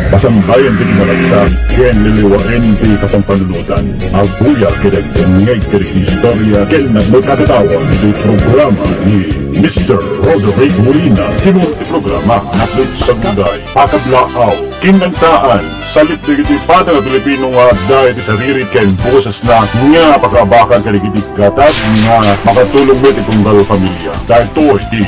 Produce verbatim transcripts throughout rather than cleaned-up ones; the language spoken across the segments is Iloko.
Pasambayan ti kinaragsak ken liliwaen ti kapampanunotan. Agguya ket agdengngeg kadagiti istorya ken nagkakatawa ti programa ni Mister Roderick Molina. Timur ti programa, Naslit Saguday, Pakablaaw, Kinantaan, Salit dagiti Pata nga Pilipino nga adda iti sariri ken bosesna nga pakaabakan kadagiti gatad nga makatulong met iti tunggal pamilya. Daytoy ti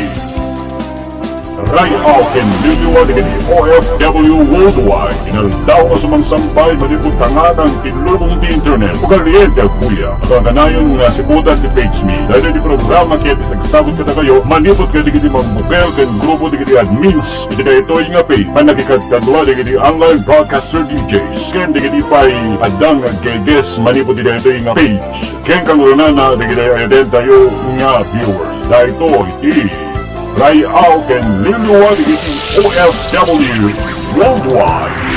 Ray-aw ken liliwa dagiti O F W worldwide. Inaldaw nga sumangsambay manipud tangatang ti lubong ti internet. Ugalien ti agguya. Kanayon nga siputan ti page mi. Daytoy ti programa ket ti agsabot kadakayo manipud kadagiti mambukel ken grupo dagiti admins iti daytoy nga page. Pannakikadkadua dagiti online broadcaster D Js ken dagiti pay adda nga guests manipud iti daytoy nga page. Ken kangrunana dagiti ayantayo nga viewers. Daytoy ti Ray-aw ken liliwa dagiti O F W worldwide.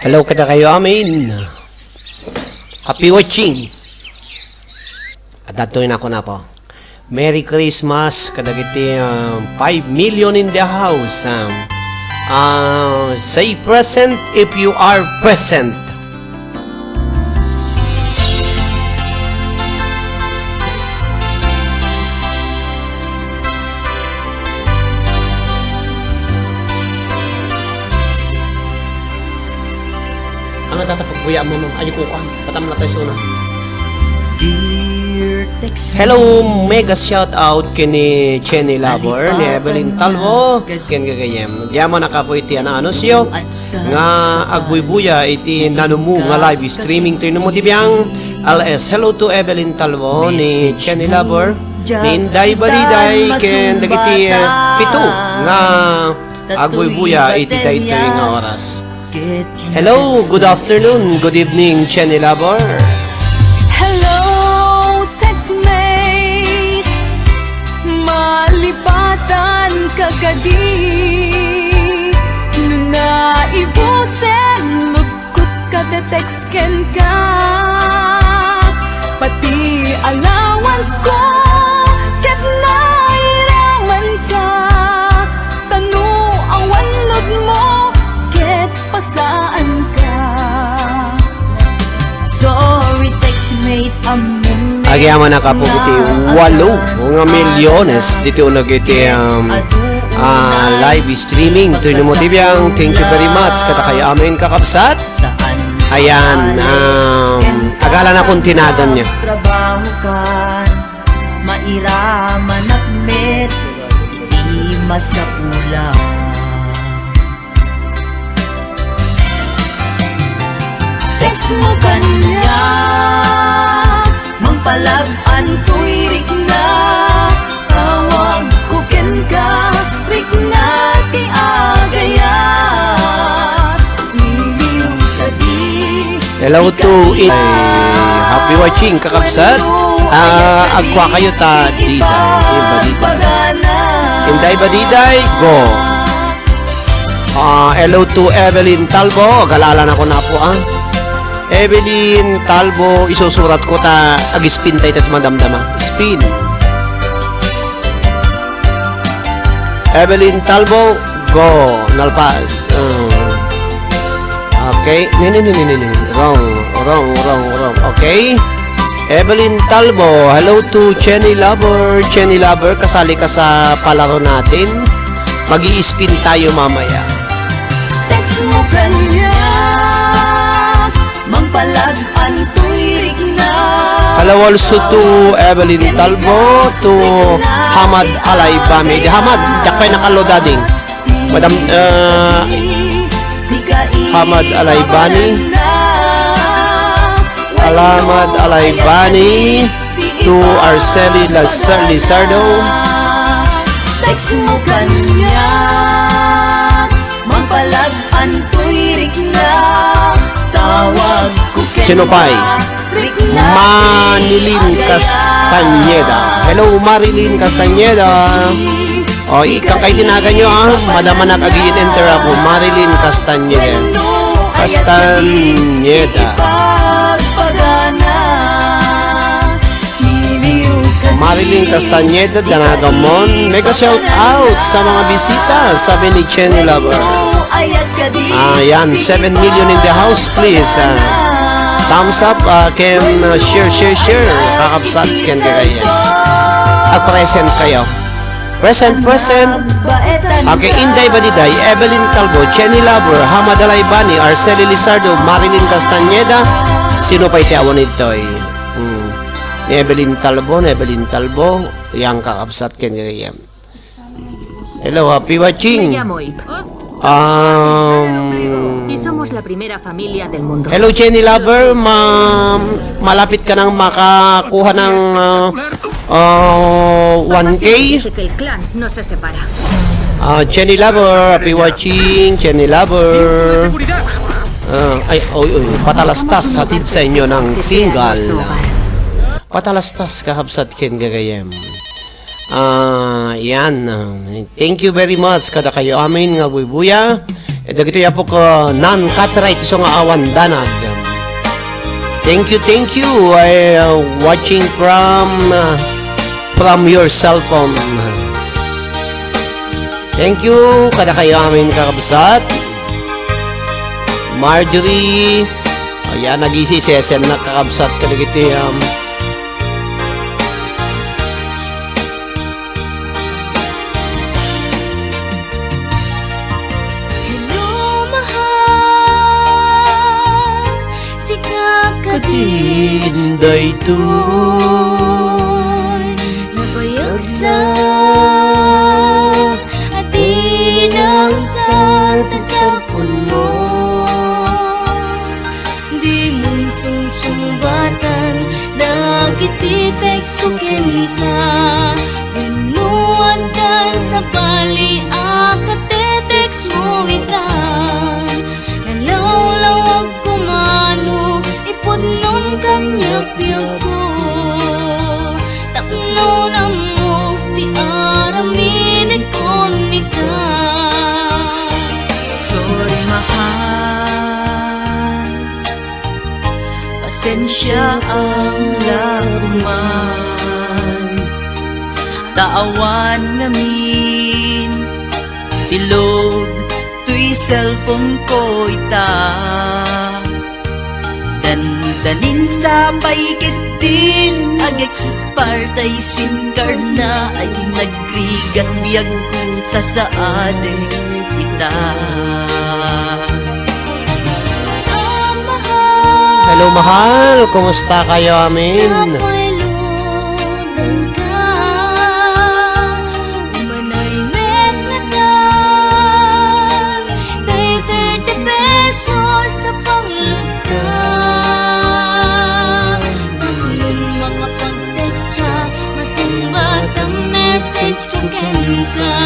Hello kadakayo amin. Happy watching. Adtoy na ko na po. Merry Christmas kadagiti, uh, five million in the house. Um, uh, say present if you are present. Ano tatapag buya mo, ma'am? Ayoko ko. Patamla tayo sa una. Hello, mega shout out kini Chenny Lover, ni Evelyn Talbo, ken gagayem. Diamo nakapoy ti ano, anuncio nga agbuybuya iti nanumo nga live streaming to inumo ti biang. L S, hello to Evelyn Talbo, ni Chenny Lover, ni Inday Baliday, ken dagiti, eh, pito nga agbuybuya iti daytoy nga oras. Hello, good afternoon, good evening, Chenny Lover. Hello, textmate. Malipatan ka kadi? No naibusen, lugkot ka, te-text kenka. Pati allowance ko, ket nairaman ka. Ta no awan load mo, ket pasaanka. Sorry, textmate, ammom. Agyamanak, Apo, iti walo nga milyones diti uneg iti, um, ah, live streaming. Toy no mo ti biang, thank you very much. Kadakayo amin, kakabsat. Ayan, um, agalan akong tinagan niya. Trabaho ka, mairamanak met iti masapula. Text mo kaniak, mangpalag-an toy rikna, tawag ko kenka, rikna ti agayat. Iliw kadi. Hello to it. Ay, happy watching, kakabsat. Ah, agkua kayo ta, Diday. Inday Badiday. Inday Badiday, go. Ah, hello to Evelyn Talbo. Agalalan ako na po, ah. Evelyn Talbo, isusurat ko ta ag-spin tayo tat madamdama. Spin. Evelyn Talbo, go. Nalpas. Ah. Okay. Ni, ni, ni, ni, ni, ni. Wrong, wrong, wrong, wrong. Okay. Evelyn Talbo, hello to Chenny Lover. Chenny Lover, kasali ka sa palaro natin. Mag-i-spin tayo mamaya. Text mo kanya. Hello also to Evelyn Talbo, to Hamad Alaibani. Di Hamad, diak pay nakallo, daddy. Madam, uh, Hamad Alaibani. Alamat Alaibani, to Arceli Lazar-, Lizardo. Text mo kanya, magpalag-an to'y rikna. Tawag ko kanya. Sino pay? Manilin Castañeda. Hello, Marilyn Castañeda. O, ikkan kay tinagan nyo, ah. Madamanak agi in-enter ako. Marilyn Castañeda. Castañeda. Marilyn Castañeda, danagamon. Mega shout out sa mga bisita, sabi ni Jenny Lover. Ah, yan. Seven million in the house, please. Ah, thumbs up, ah, ken, ah, share, share, share. Kakabsat, ken kagayem. Ag-present kayo. Present, present. Okay, Inday Badiday, Evelyn Talbo, Jenny Lover, Hamad Alaibani, Arceli Lizardo, Marilyn Castañeda. Sino pay ti awan ditoy? Hmm. Ni Evelyn Talbo, ni Evelyn Talbo. Yan, kakabsat, ken kagayem. Hello, happy watching. Me llamo Ip. Um, Y somos la primera familia del mundo. Hello, Jenny Lover. Ma-, malapit ka nang makakuha ng, uh, uh, one K. Papá siempre dice que el clan no se separa. Ah, Jenny Lover, happy watching, Jenny Lover. Ah, ay, oy, oy, patalastas, hatid sa inyo ng tinggal. Patalastas, kakabsat ken gagayem. Ah, yan. Ah, thank you very much kadakayo amin nga buybuya. Eh, dagitoy apok, ah, non-copyright isu nga awan danag. Thank you, thank you. I, uh, watching from, uh, from your cellphone. Thank you kadakayo amin, kakabsat. Marjorie. Ayan, nag-isi-sesen na, kakabsat, kadagiti, um, Hello, mahal. Sika kadin daytoy. Nabayag sa atin ang sa tagsapon mo. Dimon sungsungbatan dagiti text ko kenka. Wenno adda sabali a katetext mo ita, nalawlawag koma no ipudnom kaniak biagko. Tapno nammok ti aramidek kenka. Sorry, mahal. Pasensia ang laguman. Ta awan ngamin ti load toy cellphone ko ita. Dandanin sa pay ketdin ag-expire tay SIM card na ay nagrigat biagko sasaadek ita. Hello, mahal. Kumusta kayo amin? Manay met nga tag, kay thirty pesos sa panglutta. Ngem makapag-text ka, masungbat ang message ko kenka.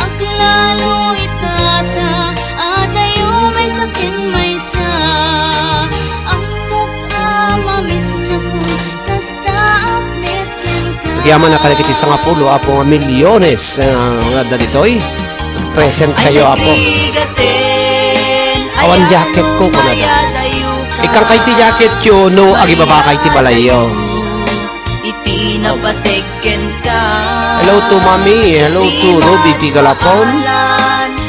Aklalo itata, adayo maysa ken maysa. Ammok a mamiss ko, kasta update kenka. Agyaman a kadagiti sangapulo, Apo, nga milyones, ah, nga adda ditoy. Present kayo, Apo. Awan jacket ko, kunada. Ikkan kay ti jacket yo, no, agibaba kay ti balayyo. Iti napateg kenka. Hello to Mami. Hello to Ruby P. Galapon.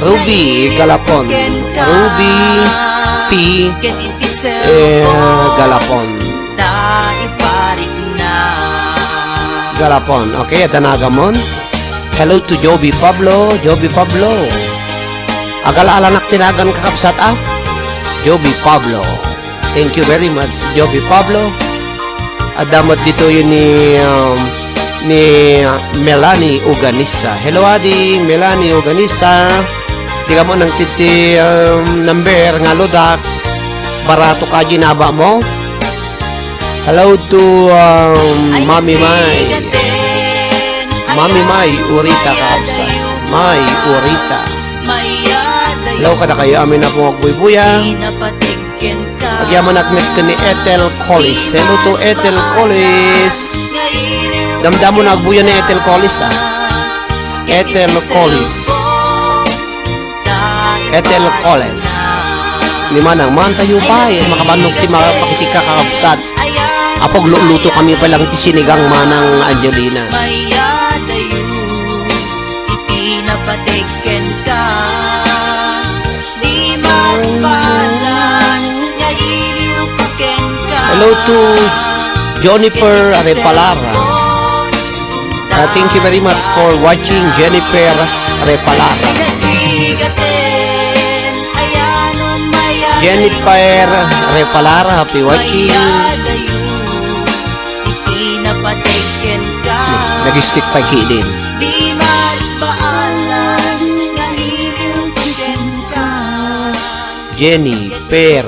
Ruby Galapon. Ruby P. Ket iti eh, Galapon. Ta iparikna. Galapon. Okay, adda nagamon. Hello to Joby Pablo. Joby Pablo. Agal-alanak ti nagan, kakabsat, ah. Joby Pablo. Thank you very much, Joby Pablo. Adda met ditoy ni, um, ni Melanie Uganisa. Hello, Adi. Melanie Uganisa. Di ka mo nang titi, um, number nga ludak. Barato ka ginaba mo. Hello to, um, Mami Mai. Mami Mai, urita ka absa. Mai, urita. Hello, kada kayo amin na po magbuybuya. Agyamanak met ken ni Ethel Collis. Hello to Ethel Collis. Damdamo na agbuya ni Ethel Collis, ah. Ethel Collis. Ethel Collis. Ni Manang, maan tayo pa, eh. Makabannok ti makapakisikka, kakabsat. Apog, luluto kami pa lang ti sinigang, Manang Angelina. Iti napateg kenka. Di mas balas nga iliw ko kenka. Hello to Jonifer Repalara. Uh, thank you very much for watching, Jennifer Repalara. Jennifer Repalara, happy watching. Iti napateg kenka. Nag-stick pa kidin. Di mas balas nga iliw ko kenka. Jennifer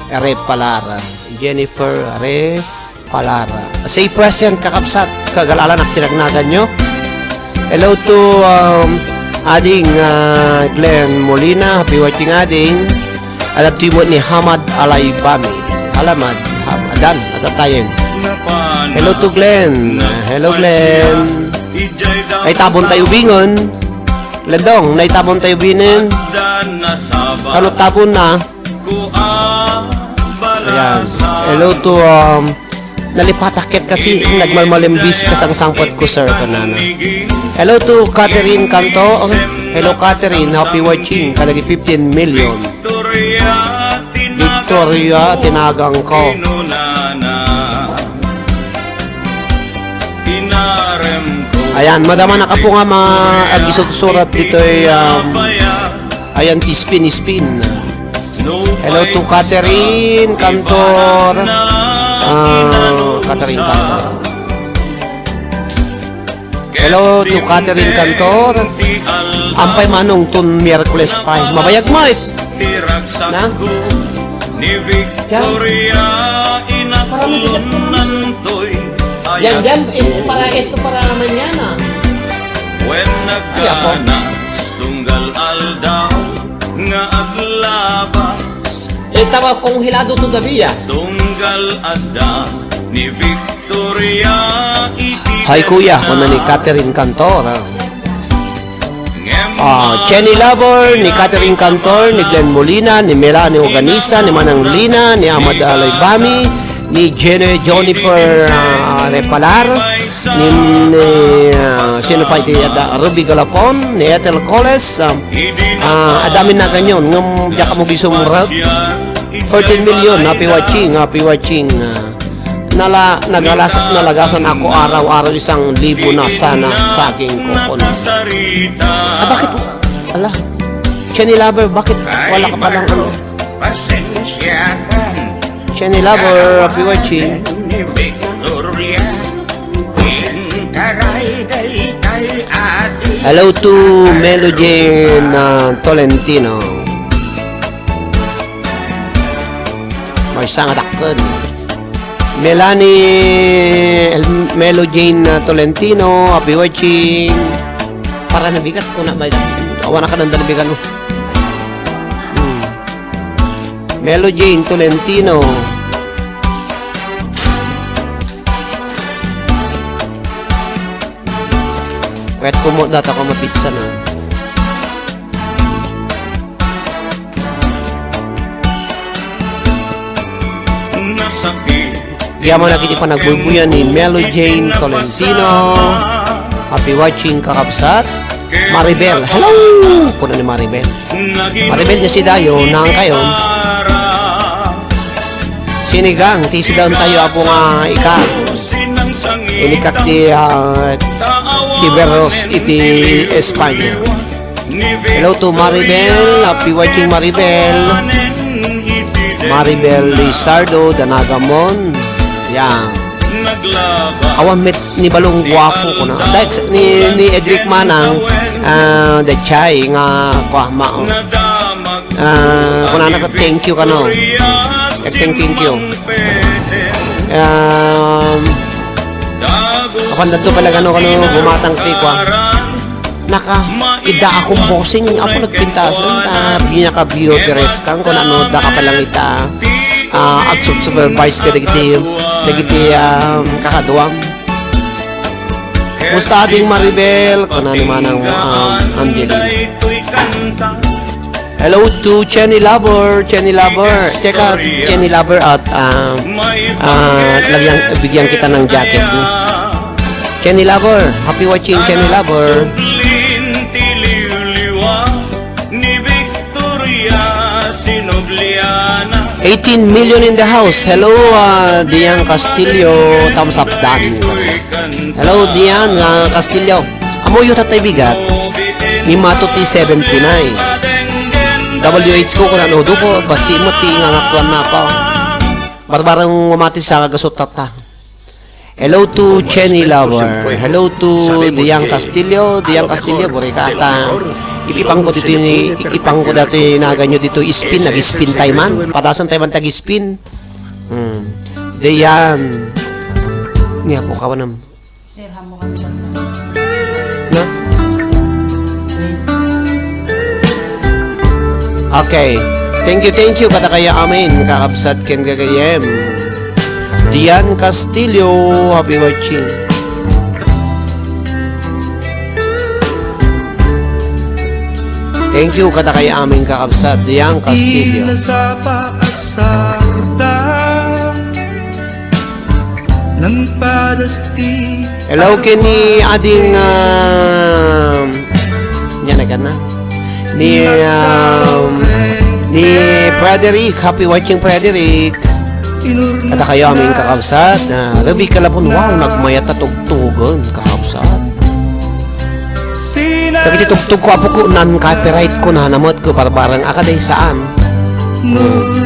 Repalara. Jennifer Repalara. Say present, kakabsat, kagal-alanak ti nagnaganyo. Hello to, um, ading, uh, Glenn Molina. Happy watching, ading. Adda ti buat ni Hamad Alaybami. Alamad, Ham-, adan, atatayen. Hello to Glenn. Hello, Glenn. Ay, tabon tayo bingon. Lendong, naitabon tayo binen. Kano tabon na? Ayan. Hello to, um, nalipatak ket kasi nagmalmalimbis kasangsangpet ko, sir, kanana. Hello to Catherine Canto. Hello, Catherine. Happy watching. Kadagi fifteen million. Victoria, tinagang ko. Ayan, madama na kapo nga ma-, agisutsurat ditoy, um, ayan, ti spin, spin. Hello to Catherine Cantor. Ah, Catherine Cantor. Hello to Catherine Cantor. Ampay manong ton Miyerkules pay. Mabayag mo, eh. Na? Diyan. Parang bigat ko naman. Yan, yan. Is, para esto para mañana. Ay, ako. Tunggal aldaw nga aglabas. Eh, tawa konhelado todavía. Tunggal adda ni Victoria iti. Hi, kuya, kuna ni Catherine Cantor, ah. Ah, Jenny Lover, ni Catherine Cantor, ni Glenn Molina, ni Melanie Organisa, ni Manang Lina, ni Amad Alaybami, ni Jenny Jonifer, ah, Repalar, ni, ni, ah, sino pa iti adda? Ruby Galapon, ni Ethel Coles, ah, ah, adda amin naganyon, ngem diak ammo gisumrek. Fourteen million, happy watching, happy watching. Ah, nala-, nagalas-, nalagasan ako araw-araw isang libo na sana saging ko. Ah, bakit? Ala, Jenny Lover, bakit wala ka palang ano? Pasensya ka. Jenny Lover, happy watching. Hello to Melo Jane, uh, Tolentino. May sangadakkel. Melanie, El-, Melo Jane, uh, Tolentino, happy watching. Para nabigat ko na ba? Awan na ka nang dalabigan mo. Hmm. Melo Jane Tolentino. Kayat ko mo data ko mapizza na. Yaman na kiti panagbuybuyan ni Melo Jane Tolentino. Happy watching, kakabsat. Maribel, hello! Kuna ni Maribel. Maribel nga si Dayo, naan kayo? Sinigang, ti sidaentayo, apo nga ika. Inikak ti, ah, ti Berros iti Espanya. Hello to Maribel. Happy watching, Maribel. Maribel Lizardo, Danagamon. Yeah. Awan met ni Balong Guapo, kuna. Dahil ni, ni Edric Manang, ah, the chai nga, kwa, ma-, ah, kuna na ka, thank you kano. Thank, thank you. Um, apan dadto pala kano, kano, gumatang ti, kwa. Naka, ida akong bossing, apo nagpintasan, ta, pinaka-beauty rest kan, kung ano, da ka palang ita, ah, ag-supervise ka dagiti, dagiti, um, kakaduam. Musta ading Maribel? Kuna ni Manang, um, Angelina. Hello to Chenny Lover, Chenny Lover. Teka, Chenny Lover at, ah, ah, lagyan, bigyan kita ng jacket mo. Chenny Lover, happy watching, Chenny Lover. Eighteen million in the house. Hello, ah, Dian Castillo, thumbs up, done. Hello, Dian, ah, Castillo. Amuyo tatay bigat. Ni Mato ti seventy-nine. W H ko, kuna no, duko, basi mo ti nga ngaktuan na pa. Barbarang mamati sa kagasot tata. Hello to Chenny Lover. Hello to Dian Castillo. Dian Castillo, guri ka ata. Ipipang ko dito ni, ipipang ko dito yung naganyo dito, spin, nag-spin tayo man. Padasan tayo man tag-spin. Hmm. Dian. Niya po kawanam. Sir, hamo kami sa Na? Okay. Thank you, thank you. Kadakayo amin, kakabsat ken gagayem. Dian Castillo, happy watching. Thank you, kadakayo amin, kakabsat. Dian Castillo. Nagpadasti. Hello, ken ni ading, um, yan na, yan na. Ni, um, ni Frederick. Happy watching, Frederick. Kadakayo amin kakabsat, ah, Ruby Calapon, wow, nagmayat a tugtugon, kakabsat. Dagiti tugtog ko, apo ko, non-copyright ko, nanamot ko, barbarang, a, kaday saan. Hmm.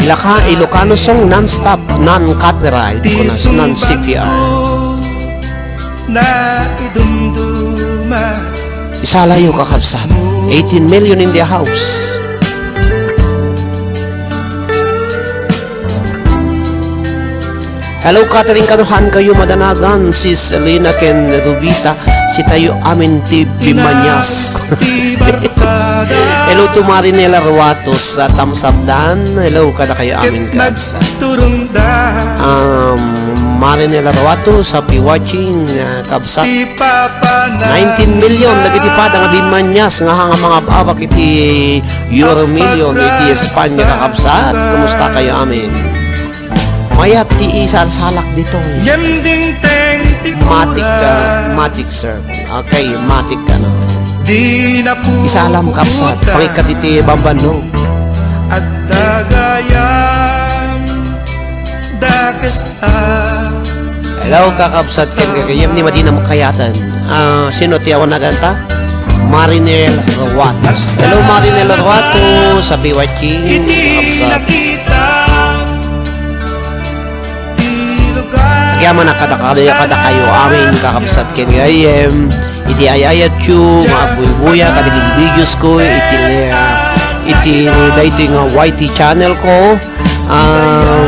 Ilaka-, Ilocano song non-stop, non-copyright, kuna, non-C P R. Isalayo, kakabsat. Eighteen million in the house. Hello, Catherine, kaduhan kayo madanagan, si Selena ken Rubita, sitayo amin ti Bimanyas. Hello to Marinela Ruatos, sa thumbs up dan. Hello, kada kayo amin, kabsa. Um, Marinela Ruatos, happy watching, uh, kabsa. Nineteen million dagiti pada nga Bimanyas nga hanga mangab-abak iti Euro Million iti Espanya, kakabsat. Kumusta kayo amin? Mayat ti isalsalak ditoy. Matik ka, matik, sir. Okay, matik ka na. Isalam, kabsat. Pakikkat iti bambannog. Hello, kakabsat ken gagayem ni Madina Mukayatan. Ah, sino ti awan naganta? Marinel Ruatos. Hello, Marinel Ruatos. Happy watching, kakabsat. Agyamanak kada, kada, kada kayo amin, kakabsat ken gagayem. Iti ay-ayatyo nga agbuybuya kadagiti videos ko iti, ah, iti daytoy nga Y T channel ko. Um,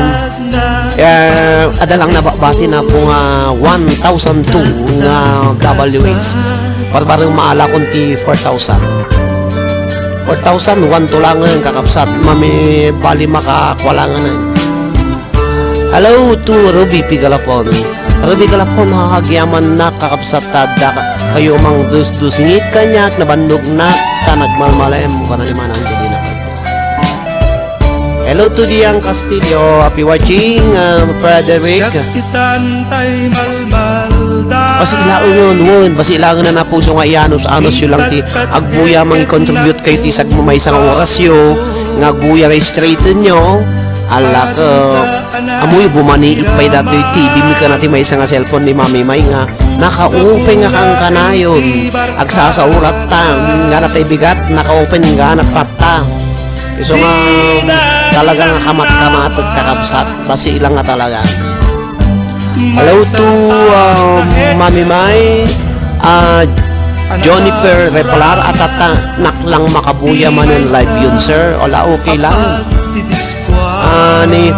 eh, adda lang nabati na po nga one thousand two nga W H. Barbareng maalakon ti four thousand. Four thousand, one to langen, kakabsat. Mami, bali makakualangen. Hello to Ruby Pigalapon. Ruby Galapon, hahagyaman na, kakabsat, ta adda kayo mang dusdusngit kaniak, nabannognak ta nagmalmalem, kuna ni Manang Angelina Cortez. Hello to Diang Castillo, happy watching, uh, Frederick. Basi ilaengen, wen, basi ilaengen na puso nga ianus-anus yo lang ti agbuya, mangi-contribute kayo ti sagmamaysa nga oras yo, nga agbuya nga straighten yo, alak, uh, Amoy bumaniit pay datoy T V mi ken ti maysa nga cellphone ni Mami May nga naka-open nga kankanayon. Agsasaurat ta, inggana tay bigat, naka-open inggana tatta. Isu nga talaga nga kamat-kamatek, kakabsat. Basi lang nga talaga. Hello to, um, Mami Mai, ah, Joniper Repalar, at, at, ah, naklang makabuya manen live yun, sir. Wala, okay lang. Ah, ni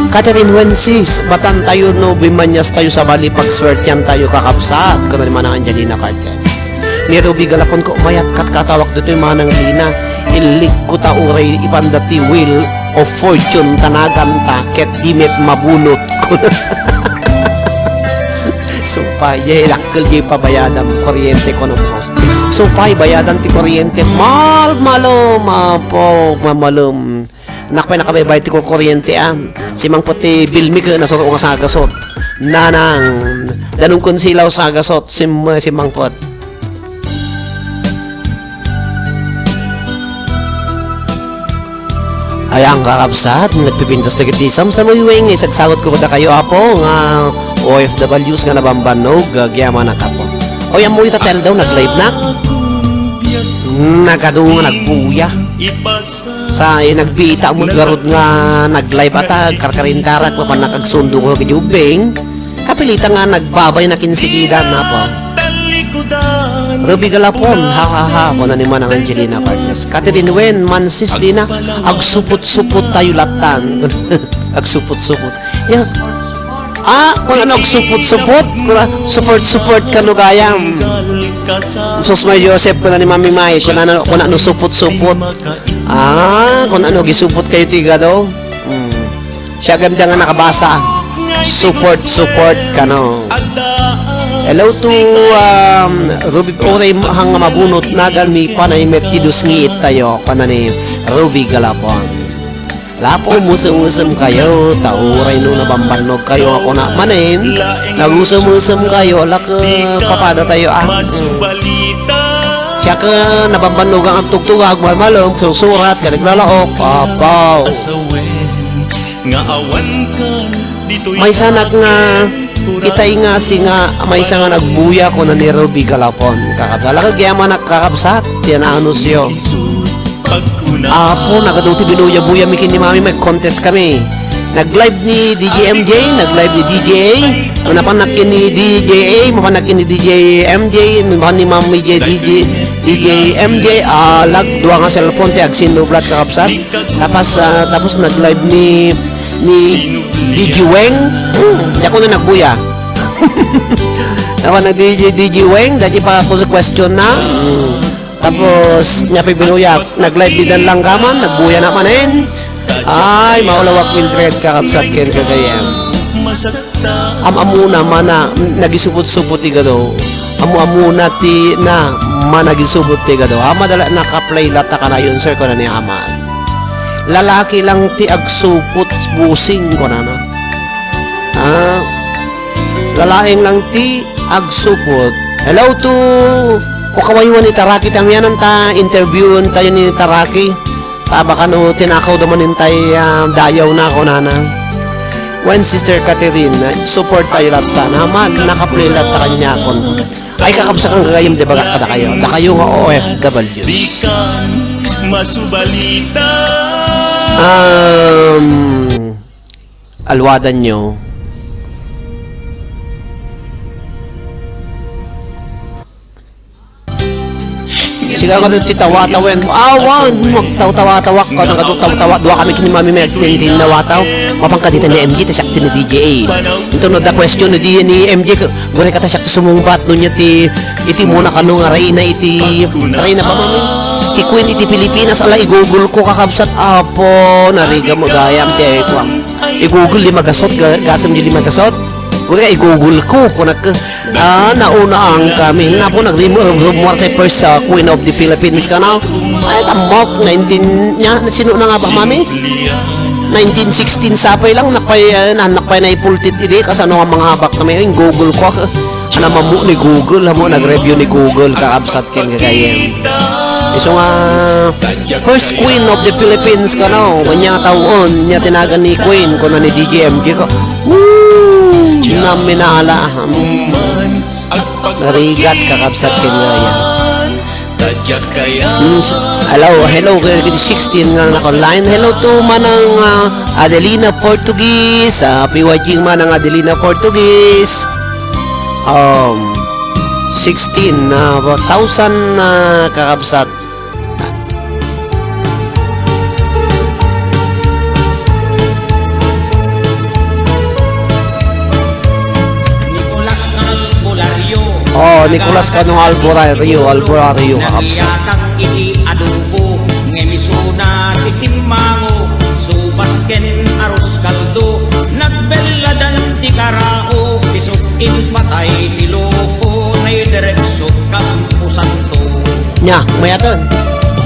Catherine Wences, batan tayo no, bimanyas tayo sa bali, pagswertian tayo, kakabsat, kuna ni Manang Angelina Cortez. Ni Ruby Galapon ko, mayat kat katawag ditoy Manang Lina, ilik ko ta uray ipanda ti Wheel of Fortune, tanagan ta, ket di met mabunot. Supay, ye, dakkel ye pabayadam, kuryente, kuno, boss. Supay, bayadan ti kuryente, mal-, malum, apo, mamalum. Nak pay nakabaybay ti kukuryente, ah. Simangpet ti bilmi ket nasuro nga sagasot. Nanang, danum ken silaw sagasot, sim-, simangpet. Ayan, kakabsat, nagpipintas dagiti samsamuyweng, isagsagot ko kadakayo, Apo, nga O F Ws nga nabambannog, agyamanak, Apo. Oy, ammoyo ta tel daw, nag-live nak? Nagadu nga nagbuya. Sa, eh, nagbita mo garud nga nag-live ata, karkarindarak, mapan nakagsundo ko iti ubing. Kapilita nga nagbabay na kinsigidan, Apo. Ruby Galapon, ha, ha, ha, kuna ni Manang Angelina Vargas. Catherine Wen, Mansis Lina, agsupot-supot tayo latan. Agsupot-supot. Ya. Ah, kuna no agsupot-supot, kuna support-support kano gayam. Sus Maria Joseph, kuna ni Mami Mai, kuna no, kuna no supot-supot. Ah, kuna no gisupot kayo ti gado. Hmm. Siya ganda nga nakabasa. Support, support kano. Hello to, um, Ruby Puray, hang mabunot, nagan mi panay met ti dusngiit tayo, kuna ni Ruby Galapon. Lapo, musem-musem kayo, ta uray no nabambannog kayo nga kuna manen, nagusem-usem kayo, lak, eh, papada tayo, ah. Siya ka nabambannog ang tugtugag, malmalom, susurat, kadiglalaok, papaw. Maysanak nga, itay nga, singa, maysa nga nagbuya, kuna ni Ruby Galapon. Kakabsat, lak, agyamanak, kakabsat, ti anunsiyo. Apo, nagadu ti binuya-buya mi ken ni Mami, may contest kami. Nag-live ni D J M J, nag-live ni D J A, mapan na ken ni D J A, mapan na ken ni D J M J, mapan ni Mami J, D J, D J M J, ah, lag, dua nga cellphone ti agsinnublat, kakabsat. Tapos, ah, tapos nag-live ni, ni D J Weng. Hmm, diak na nagbuya. Ako na D J, D J Weng, dati pa ako sa question na. Hmm. Tapos, nia pay binuyak, nag-live di Dan Langgaman, nagbuya na manen. Ay, maulawak Mildred, kakabsat ken gagayem. Am-amuna mana, nagisupot-supot ti gado. Amu-amuna ti na, managisupot ti gado. Ama dala nakaplay lata kanayon, sir, kuna ni Ama. Lalaki lang ti agsupot, busing, kunana. Ah, lalaing lang ti agsupot. Hello to Pukawaywan ni Taraki, tamianan ta interviewon tayo ni Taraki. Ta baka no tinakaw da man intay, ah, dayaw na ako, nana. When Sister Catherine, ah, support tayo latta. Naman, nakaplay latta kanya akon. Ay, kakabsat ken gagayem, di ba, kadakayo? Dakayo nga O F Ws. Um, Alwadan nyo. Sigaw ka ti tawatawen. Awan, magtawtawatawa ka, nagtawtawa. Dua kami ken ni Mami may agtintin na wataw. Mapan ka dita ni M J, ta siak ti ni D J A. Ito no, the question ni, ni M J, gure ka ta siak ti sumungbat, no niya ti, iti muna kano nga reyna, iti, reyna ba, Mami? Ti Queen iti Pilipinas, ala, i-Google ko, kakabsat, apo, narigat gayam, ti ay ko. I-Google, lima gasot, ga-, gasem di lima gasot. Kunak, i-Google ko, kunak, ah, naunaan kami. Napo, nagrimor-, rumor kay first, ah, Queen of the Philippines ka na. Ay, tamok, nineteen, nia, sino na nga ba, Mami? Nineteen sixteen, sapay lang, nakpay, ah, na, nakpay na ipultit idi, kasano nga mga habak kami, i-Google ko, ah, ano, mamu ni Google, amo, nag-review ni Google, kakabsat, ken gagayem. Isu nga, first queen of the Philippines, kano, kanya nga taon, nia tinagan ni Queen, kuna ni D J M J ko, woo! Naminala, hmm. Narigat, kakabsat, ken gagayem. Mm, hello, hello, grade sixteen nga naka-online. Hello to Manang, ah, Adelina Portuguese. Ah, happy watching, Manang Adelina Portuguese. Um, sixteen, ah, thousand, ah, kakabsat. Nicolas Albolario. Oh, Nicolas kano Alborario, Alborario, kakabsat. Nagayatang iti adobo, ngem isuna ti simmango, subas ken arroz caldo, nagbelladan ti karao, ti suk-, impatay ti loko, naidiretso Camposanto. Nya, mayatan.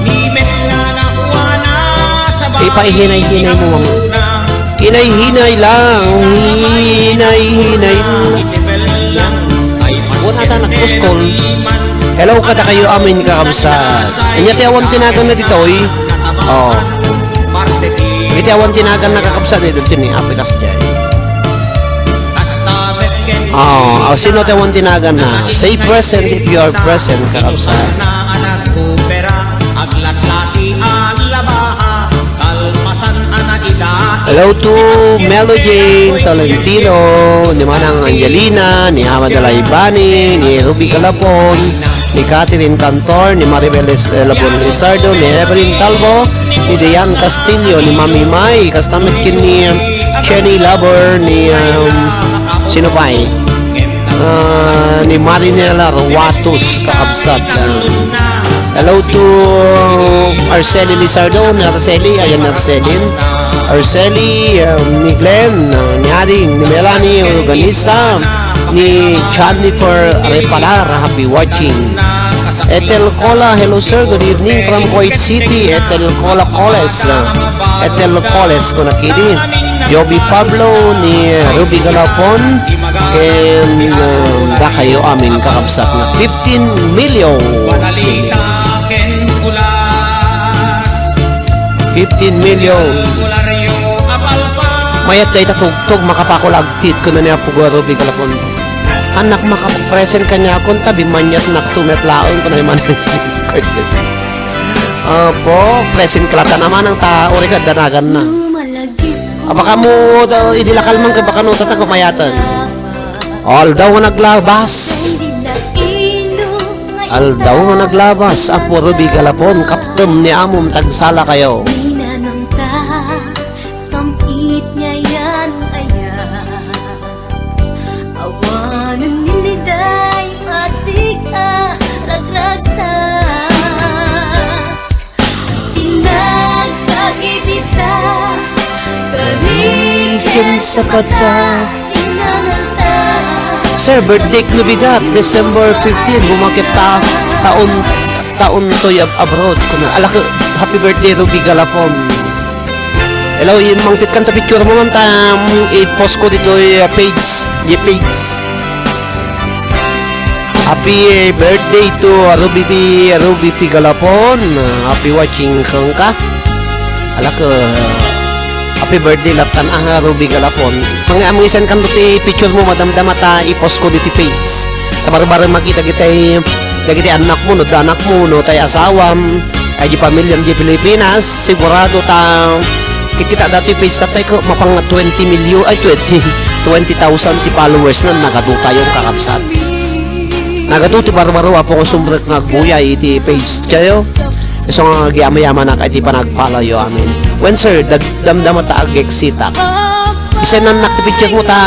Ni met nga nakuana sa Ipaihinay-hinay mo, Mang. Hinay-hinay lang, hinay-hinay lang. Buwan ata nagpuskol. Hello kadakayo amin, kakabsat. Anya ti awan tinagan na ditoy? Oh. Iti awan tinagan na, kakabsat, eh, dito ni Apikas jay. Oh, oh, sino ti awan tinagan na? Say present if you are present, kakabsat. Hello to Melo Jane Tolentino, ni Manang Angelina, ni Ama Dalaibani, ni Ruby Galapon, ni Catherine Cantor, ni Maribel Es-, eh, Labon Lizardo, ni Evelyn Talbo, ni Diane Castillo, ni Mami Mai, kasta met ken ni, um, Jenny Labor, ni, um, sino pay? Ah, ni Marinela Ruatus, kakabsat. Ah, hello to Arceli Lizardo, ni Arceli, ayan ni Arcelin. Arceli, um, ni Glenn, ah, ni Ading, ni Melanie Organisa, ni Jennifer Repalar, happy watching. Ethel Cola, hello sir, good evening from Kuwait City. Ethel Cola Coles, ah, Ethel Coles, kuna kidi. Joby Pablo, ni Ruby Galapon, ken, ah, dakayo amin kakabsat nga fifteen million. Fifteen million. Mayat dayta tugtog, makapakul agtit, kuna ni Apo Ruby Galapon. Anak, makapresent kaniakon, ta bimaniasnak to met laeng, kuna ni Manang Curtis. Apo, present ka latta naman ang ta, uri ka, danagan na. Ah, baka mo, da, idi lakal man ka, baka no, tatang kumayatan. Aldaw nga naglabas. Aldaw nga naglabas, Apo Ruby Galapon, kaptem ni amom, tagsala kayo. Sampit nga yan aya. Awanen ni Liday, Pasig a ragragsak. Pinagkagibita, kaniken sapata. Sir, birthday ko bigat, December fifteen, bumakit ta, taon, taon to'y ab-, abroad. Kuna, ala ka, happy birthday, Ruby Galapon. Hello, yung mangtit kan ta picture mo man ta, um, i-post ko dito yung, uh, page, yung page. Happy birthday to Ruby P, Ruby P Galapon. Uh, happy watching kang ka. Ala ka, happy birthday latan, ah, Ruby Galapon. Pang-, amuisan kan ti picture mo, madam damata, i-post ko dito page. Tabar-bar makita kita, eh, dagiti anak mo, no, anak mo, no, tay asawam. Ay, di pamilyam di Pilipinas, sigurado ta kitkita datoy page tatay ko, mapang twenty million, ay, twenty, twenty thousand ti followers na, nagadu tayo, kakabsat. Nagadu ti barbaro, apo ko sumrek nga agbuyay iti page tayo. Isu nga agyama-yamanak iti panag-follow yo amin. Wen, sir, dad-, damdama ta ag-exitak. Isennak ti picture mo ta,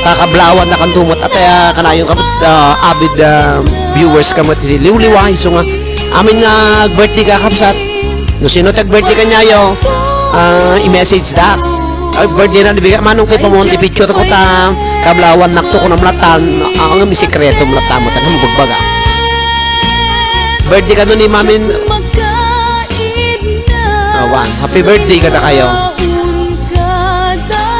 ta kablawan na kanto met, ataya kanayon ka met, ah, avid, ah, viewers ka met iti liwliwa, isu nga amin nga ag-birthday ka, kabsat. No sino ti ag-birthday kaniayo, ah, i-message da. Ay, birthday na, di bigat manong kay pamon, i-picture ko ta, kablawan nakto ko namlatan, ang, ang sikreto mo latan mo, tanang bagbaga. Birthday kano ni Mamin, Awan. Happy birthday kadakayo.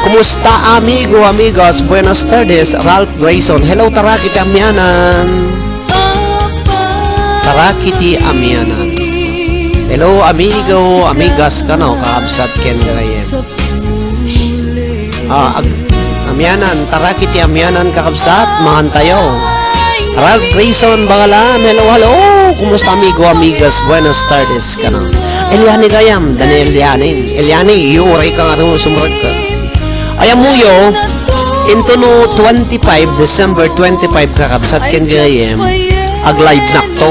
Kumusta, amigo, amigas? Buenas tardes, Ralph Grayson. Hello, Taraki ti Amianan. Taraki ti Amianan. Hello, amigo, amigas kano, kakabsat ken Ryan. Ah, ag-, amianan, Taraki ti Amianan, kakabsat, mangan tayo. Ralph Grayson Bangalan, hello, hello. Kumusta, amigo, amigas? Buenas tardes, kano. Eliane gayam, Daniel Eliane. Eliane, iyo, uray ka nga rin sumurag ka. Ayamuyo, into no twenty-five, December twenty-five, kakabsat ken gayam, ag-live nakto.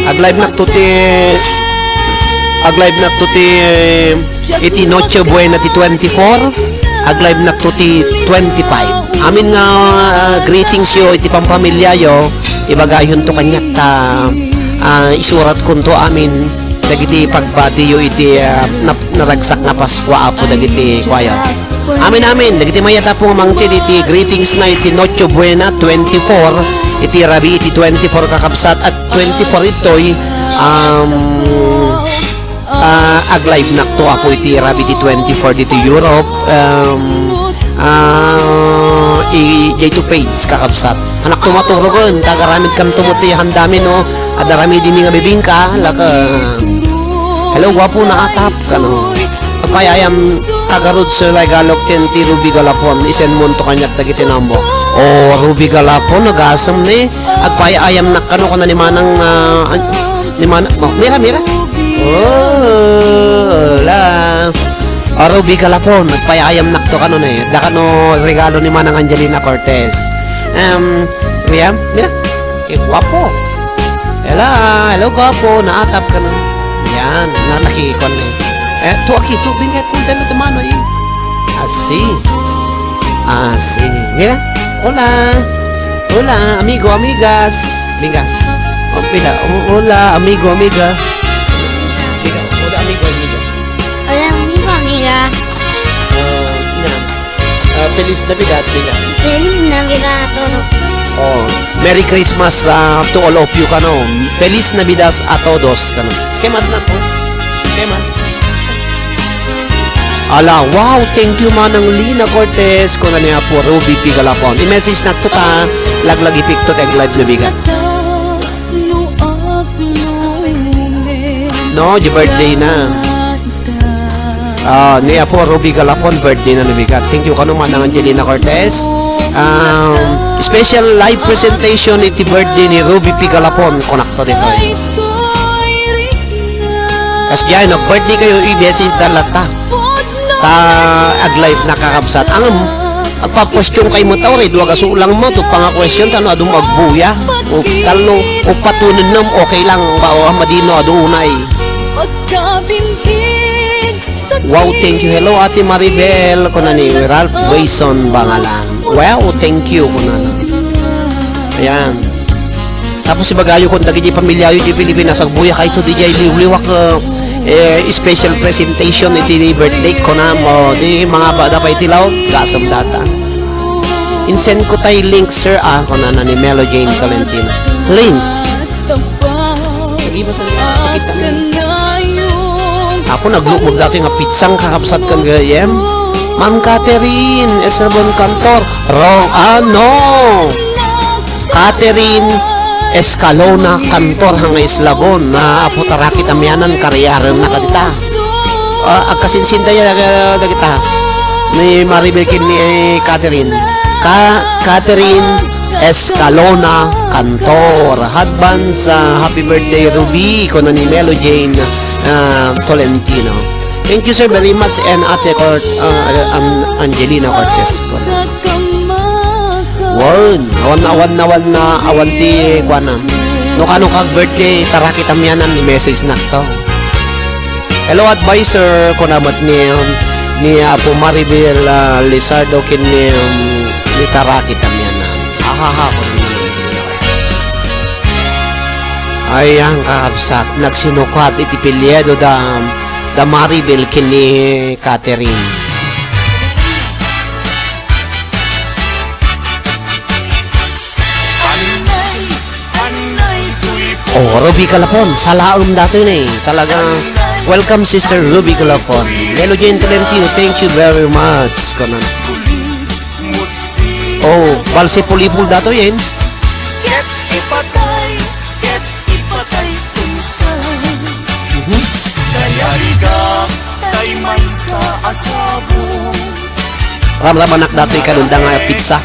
Ag-live nakto ti, ag-live nakto ti, iti Noche Buena ti twenty-four, ag-live nakto ti twenty-five. Amin nga, ah, greetings yo iti pampamilya yo, ibagayonto kaniak ta, ah, isuratkonto amin dagiti pagbati yo iti, ah, nap-, naragsak nga Paskua, Apo, dagiti kuaya. Amin, amin. Dagiti mayat, Apo, nga mangted iti greetings na iti Noche Buena twenty-four, iti rabii iti twenty-four, kakabsat, at twenty-four itoy, um, ah, ag-live nakto, Apo, iti rabii ti twenty-four ditoy Europe. Um, ah, i-, ditoy page, kakabsat. Anak, tumaturogen, tagaramid kam tumuti handami, no? Adda ramidimi nga bibingka, laka. Hello, guapo, naatap, kano. Pay, I am taga Rod Sir Regalok ken ti Ruby Galapon, isenmonto kaniak dagiti number. Oh, Ruby Galapon, nagasem ni. Agpayayamnak kano, kuna ni Manang, ah, an-, ni Manang, oh, mira, mira. Oh, la. Oh, Ruby Galapon, agpayayamnak to kano ni. Da kano regalo ni Manang Angelina Cortez. Um, mira, mira. Kay guapo. Hello, hello, guapo. Naatap kano. Yan, na nakikon ni. Eh, tu aki, tu bingay kung dano dumano, eh. Asi. Asi. Mira. Hola. Hola, amigo, amigas. Mira. Oh, mira. Oh, hola, amigo, amiga. Mira. Hola, amigo, amiga. Hola, amigo, amiga. Ah, mira. Ah, Feliz Navidad, mira. Feliz Navidad a todos. Oh, Merry Christmas, ah, to all of you, kano. Feliz Navidad a todos, kano. Kay mas na po? Kay mas? Ala, wow, thank you, Manang Lina Cortez, kuna ni Apo Ruby P. Galapon. I-message na to ta, laglagipik to, tag live na bigat. No, di birthday na. Ah, ni Apo Ruby Galapon, birthday na lumigat. Thank you kano, Manang Angelina Cortez. Um, special live presentation iti birthday ni Ruby P. Galapon, kunakto ditoy. Kas diay, nag-birthday kayo, i-message da latta. Ta, ag-live na, kakabsat. Ang, agpa-question kay mo, tao, red, wag asulang mo, to panga question, tano, adum agbuya. O, talo, o patunennom, okay lang, ba, o, madino, adu unay. Wow, thank you. Hello, Ate Maribel, kuna ni Ralph Grayson Bangalan. Wow, thank you, kuna na. Ayan. Tapos ibagayo kon dagiti pamilyayo di Pilipinas, agbuya kayto di jay liwliwak, uh, eh, special presentation iti birthday ko na mo, di mga bada pa iti laot, gasam data. Insend ko tay link, sir, ah, kuna na ni Melo Jane Tolentino. Link. Lagi ba sa pakita mo? Ako naglukmog dati nga pitsang kakabsat kan gayem. Ma'am Catherine Estrabon Cantor. Wrong. Ah, no. Catherine Escalona Cantor nga Eslabon. Na Apo Taraki Tamianan, kariaren na kadita. Ah, agkasinsinta ya, ah, dagita. Ni Maribel ken ni, eh, Catherine. Ka-, Catherine Escalona Cantor. Advance, ah, happy birthday, Ruby, kuna ni Melo Jane, ah, Tolentino. Thank you, sir, very much, and Ate Cort-, ah, An-, Angelina Cortez, kuna. Wan, awan, awan, awan na, awan ti, kuana. No kano kag birthday, Taraki Tamianan, i-message na to. Hello, adviser, kuna met ni, um, ni Apo Maribel, ah, Lizardo, ken ni, um, ni Taraki Tamianan. Ahaha, kuna ni. Ayan, kakabsat, nagsinukat iti piliedo da, da Maribel ken ni Catherine. Oh, Ruby Galapon, salaem datoy ne. Talaga, welcome, Sister Ruby Galapon. Hello, Jane Tolentino, thank you very much. Kanan. Oh, balse pulipul datoy, eh. Mhm. Ramramanak datoy kanenda nga pizza.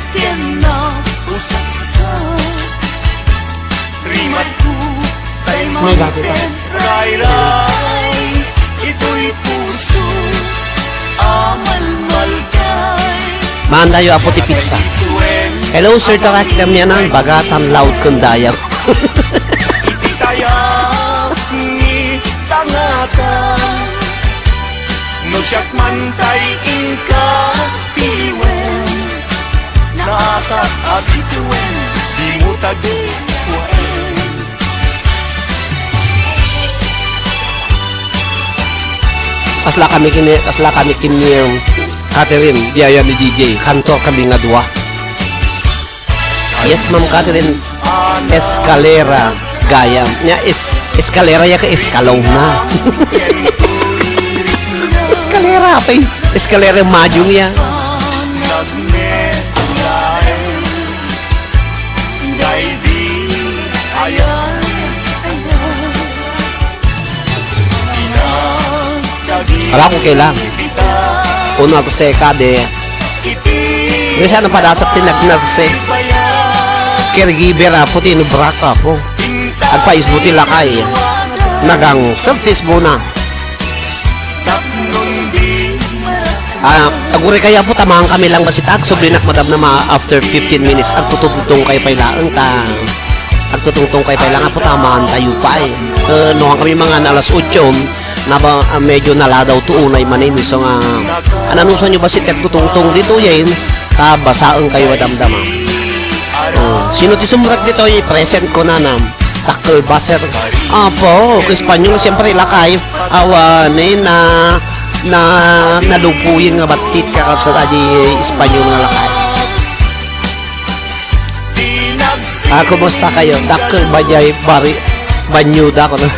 May dati pa. Rayray, ito'y puso a malmalkay. Maantayo, Apo, ti pizza. Hello, Sir Tarak, kami anan, bagatan loud kun dayag. Iti tayag ni tangatan. No siak man tay inka tiliwen, naakak a bituen, dimo tagikuaen. Kasla kami kini, kasla kami kini, um, Catherine, di aya ni D J, kantor kami nga dua. Yes, Ma'am Catherine. Escalera, gayam. Nya, es-, escalera ya ka escalona. Escalera, apay. Escalera, majung ya. Ala ko kailang. Uno ako seka de. Kaysa napadasak ti nag-nurse. Caregiver, Apo, ti inubrak, Apo. Agpaisbo ti lakay. Nagang, sabtisbo na. Ah, aguri kay Apo, tamaan kami lang basit. Agsublinak, madam, na ma-, after fifteen minutes, agtutungtong kay pay laeng ta. Agtutungtong kay pay lang, Apo, tamaan tayo pa eh. Eh, no, kami mga alas otso, naba, ah, medyo naladaw to unay manin. So nga, ananusan nyo basit, agtutungtong dito, yen, ta basaen kayo, madam, dama. Oh, sino ti sumrek dito, i-present ko na, nam. Dakkel baser. Apo, ko Espanyol, siyempre, lakay. Awan, eh, na, na, nalupuyen nga battit, kakabsat, adi Espanyol nga lakay. Ah, kumusta kayo? Dakkel bajay, bari, banyuda ko na.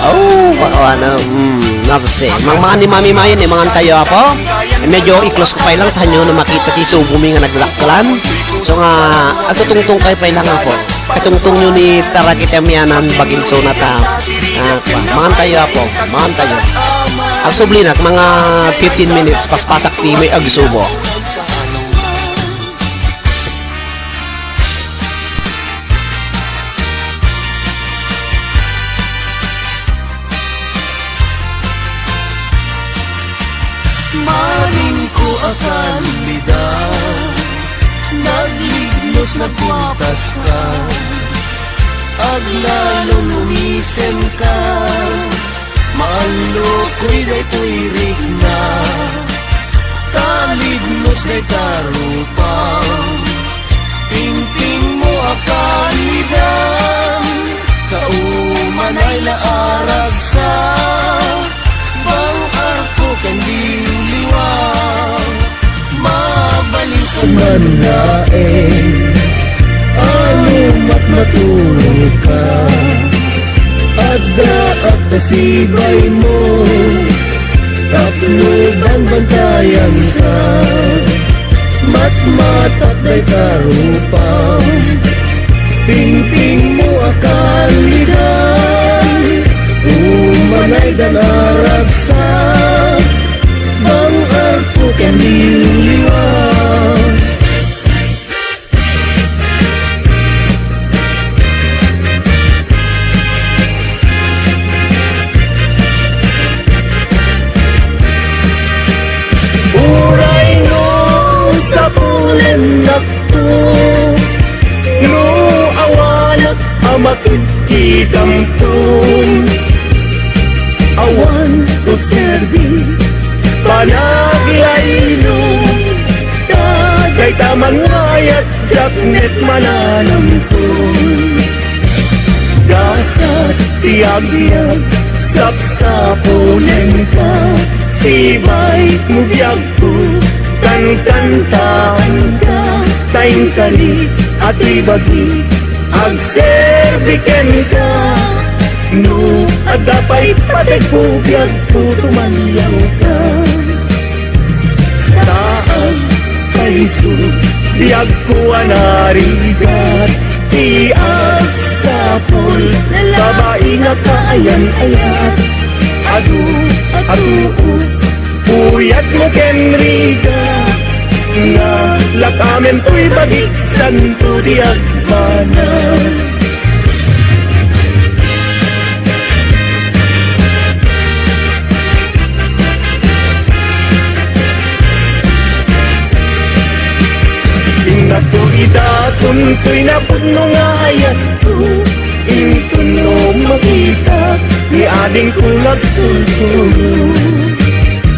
Oh, baka ano, mm, napsi. Mang mga ni Mami Mayo, ni mangan tayo, Apo. Eh, medyo i-close ko pa ilang tanyo na makita ti subo mi nga nagdakkelan. So nga, agtutungtong kayo pa ilang, Apo. Katungtong nyo ni Tarakit Amianan, bagin so na ta. Ah, pa. Mangan tayo, Apo. Mangan tayo. Agsublinak, mga fifteen minutes, paspasak ti may agsubo. Maning ko a kalidan, naglignos, nagkutas ka, aglalong lumisem ka, malukoy daytoy rikna, ta lignos dayta rupam. Tingtingmo a kalidan, kaumanay la a ragsak, bang-arko ken liwliwa. Mabalin ko man laeng, anumat natulog ka, adda agkasibaymo, tapno banbantayan ka. Matmatak dayta rupam, tingtingmo a kalidan, umanay dan a ragsak, bang-arko ken liwliwa. Uray no sapulennakto, no awanak a makidkitamto, awan to serbi, panaglaylo, ta dayta man nga ayat, diak met mananamton. Gasat ti agbiag, sapsapulenka, sibay mo biagko, kankantaanka, ta inkani a ti bagi, agserbi kenka. No adda pay pategko, biagko, tumallawka. Taang payso, biagko a narigat, ti agsapul, babaina kaayan-ayat. Adu, adu, puyatmo ken rigat, nga lakamen toy bagik santo ti agbanag. Toy napudno nga ayatko, inton no makita, ni adingko nga agsulsolo.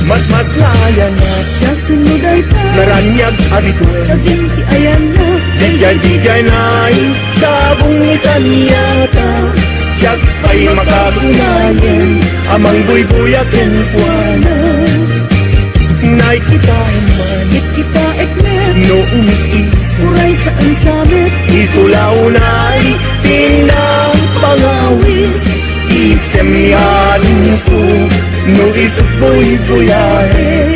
Mas, mas naayanak. Siasino dayta? Naraniag a bituen. Dagiti ayanna. Dijay, dijay nay, sabong ni Saniata. Diak pay makagunayen a mangbuybuya kenkuana. Nakitaem man. Nakitaek met. No umis-is. Uray saan sa met. Isu la unay ti nangpangawis. Isem ni adingko no isut' buybuyaen.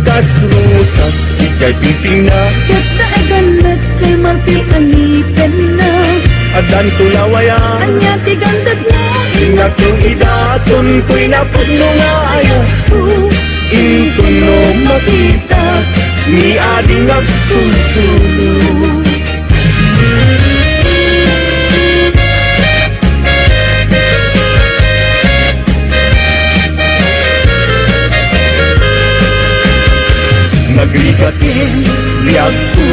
Kas rosas, dijay pingpingna. Ket daegan met jay marti a ngipenna. Addanto lawayan. Ania ti gandagmo? Innak no idaton toy napudno nga ayatko. Inton no makita, ni ading agsulsolo. Nagrigat ti biagko,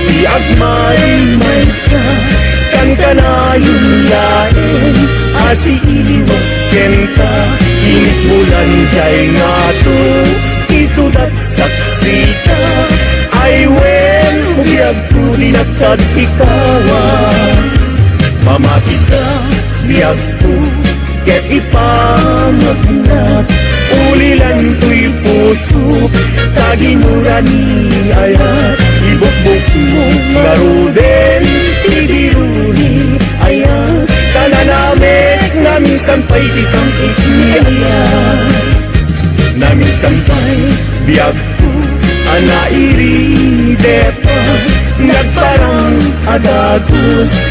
ti agmaymaysa, kankanayon laeng a siiliwak kenta, init bulan jay ngato, isudat saksita, ay wen, biagko, di nakadikawa. Mamatika, biagko, ket ipamagnak, ulilan toy puso, ta ginura ni ayat, ibukbokmo ngaruden ti diru ni ayat, ta nanamek nga minsan pay ti sangkit ni ayat. Naminsan pay biagko a nairidep, nagparang a dagus.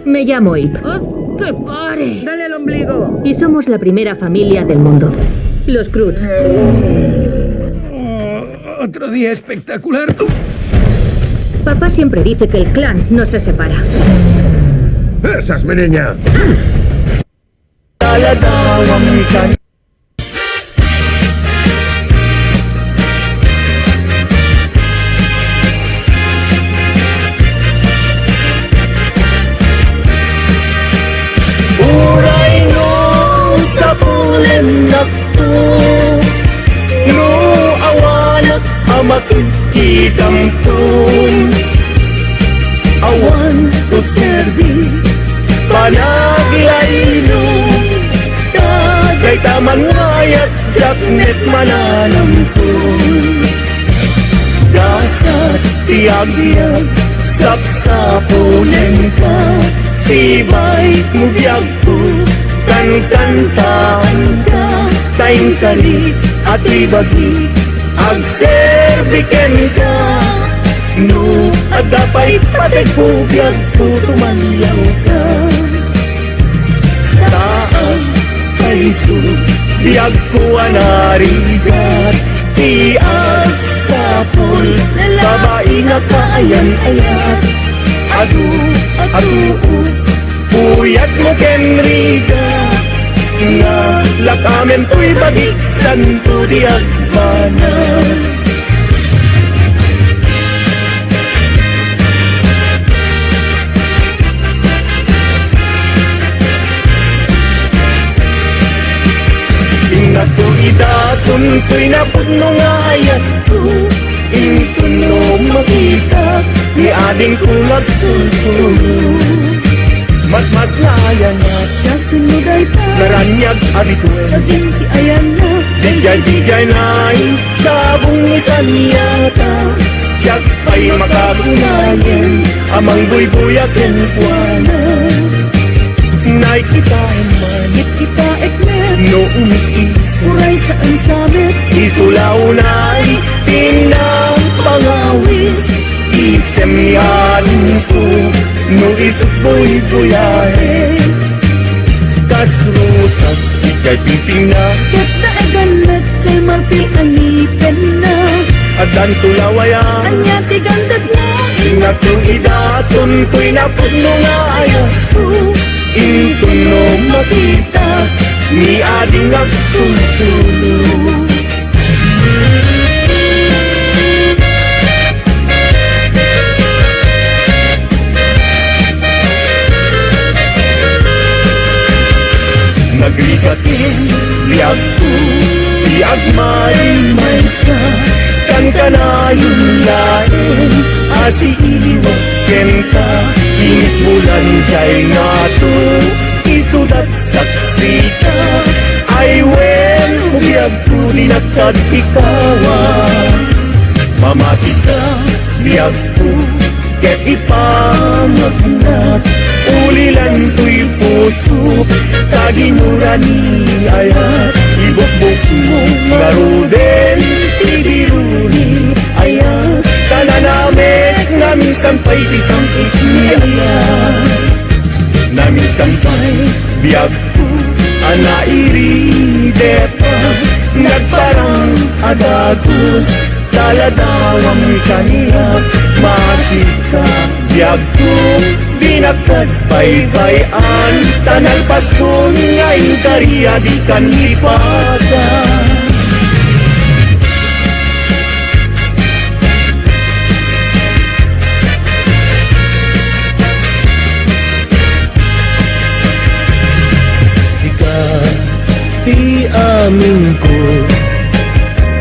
Me llamo Ip. ¡Uf, qué padre! Dale al ombligo. Y somos la primera familia del mundo. Los Croods. Otro día espectacular. Papá siempre dice que el clan no se separa. ¡Esa es mi niña! Taladawang kan. Uray no sapulennakto, no awanak a makitkitamton, awan to serbi, panaglaino, ta dayta man nga ayat, diak met mananamton. Gasat ti agbiag, sapsapulenka, sibay mo biagko, kankantaanka, ta inkari a ti bagi, agserbi kenka. No adda pay pategko, biagko, tumaliawka. Ta agpayso, biagko a narigat, ti agsapul, babaina kaayan-ayat. Adu, adu, puyatmo ken rigat, nga lakamen toy bagik santo ti agbanag. Innak no idaton toy napudno nga ayatko, inton no makita, ni adingko nga agsulsolo. Mas, mas naayanak. Siasino dayta? Naraniag a bituen. Daging ti ayanna. Dijay, dijay nay, sabong ni Saniata. Diak pay makagunayen a mangbuybuya kenkuana. Nakitaem man. Nakitaek met. No umis-is. Uray saan sa met. Isu la unay ti nangpangawis. Isem ni adingko no isut' buybuyaen. Kas rosas, dijay pingpingna. Ket daegan met jay marti a ngipenna. Addanto lawayan. Ania ti gandagmo? Innak no idaton toy napudno nga ayatko. Inton no makita, ni ading agsulsolo. Rigaten, biagko, ti agmaymaysa, kankanayon laeng a siiliwak kenka, init bulan jay ngato, isudat saksika, ay wen, biagko, dinakad ikawa. Mamatika, biagko, ket ipamagnak, ulilan toy puso, ta ginura ni ayat, ibukbok mo ngaruden, ti biru ni ayat, ta nanamek nga minsan pay ti sangkit ni ayat. Naminsan pay biagko a nairidep, nagparang a dagus, taladawam kaniak, maasika, biagko, dinakad baybay-an, ta nalpaskon nga inkari a dikan lipatan. Sika ti amingko,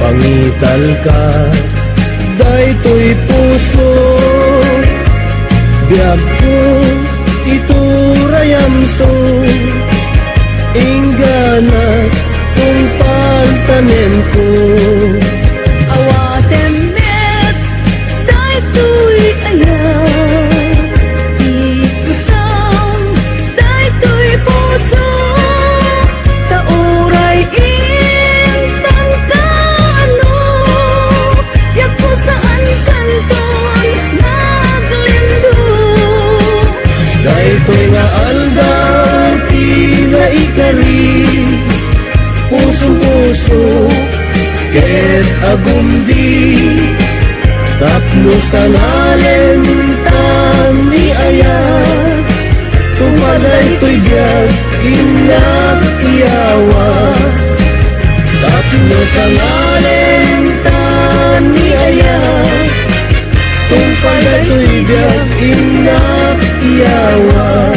pangitalka daytoy puso, biagko, iturayamto, inggana, tungpal tanenko. Awatem met daytoy aya, ikusam daytoy puso, ta uray intan kano, biagko, saan kanton naglimdo. Daytoy nga aldaw ti naikari, puso-puso ket agumdi, tapno sangalen tan ni ayat, tungpal daytoy biag innak iyawa. Tapno sangalen tan ni ayat, tungpal daytoy biag innak iyawa.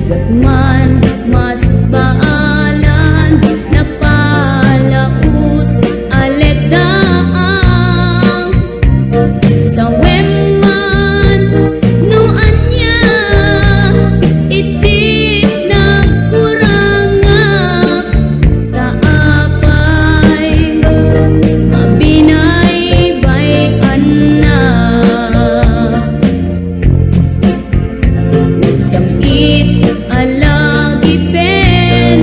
Ket man, mas baalan, napalaus a letdaang. Sawen man no ania iti nagkurangak, ta apay a binaybay-annak. Sam-it a lagipen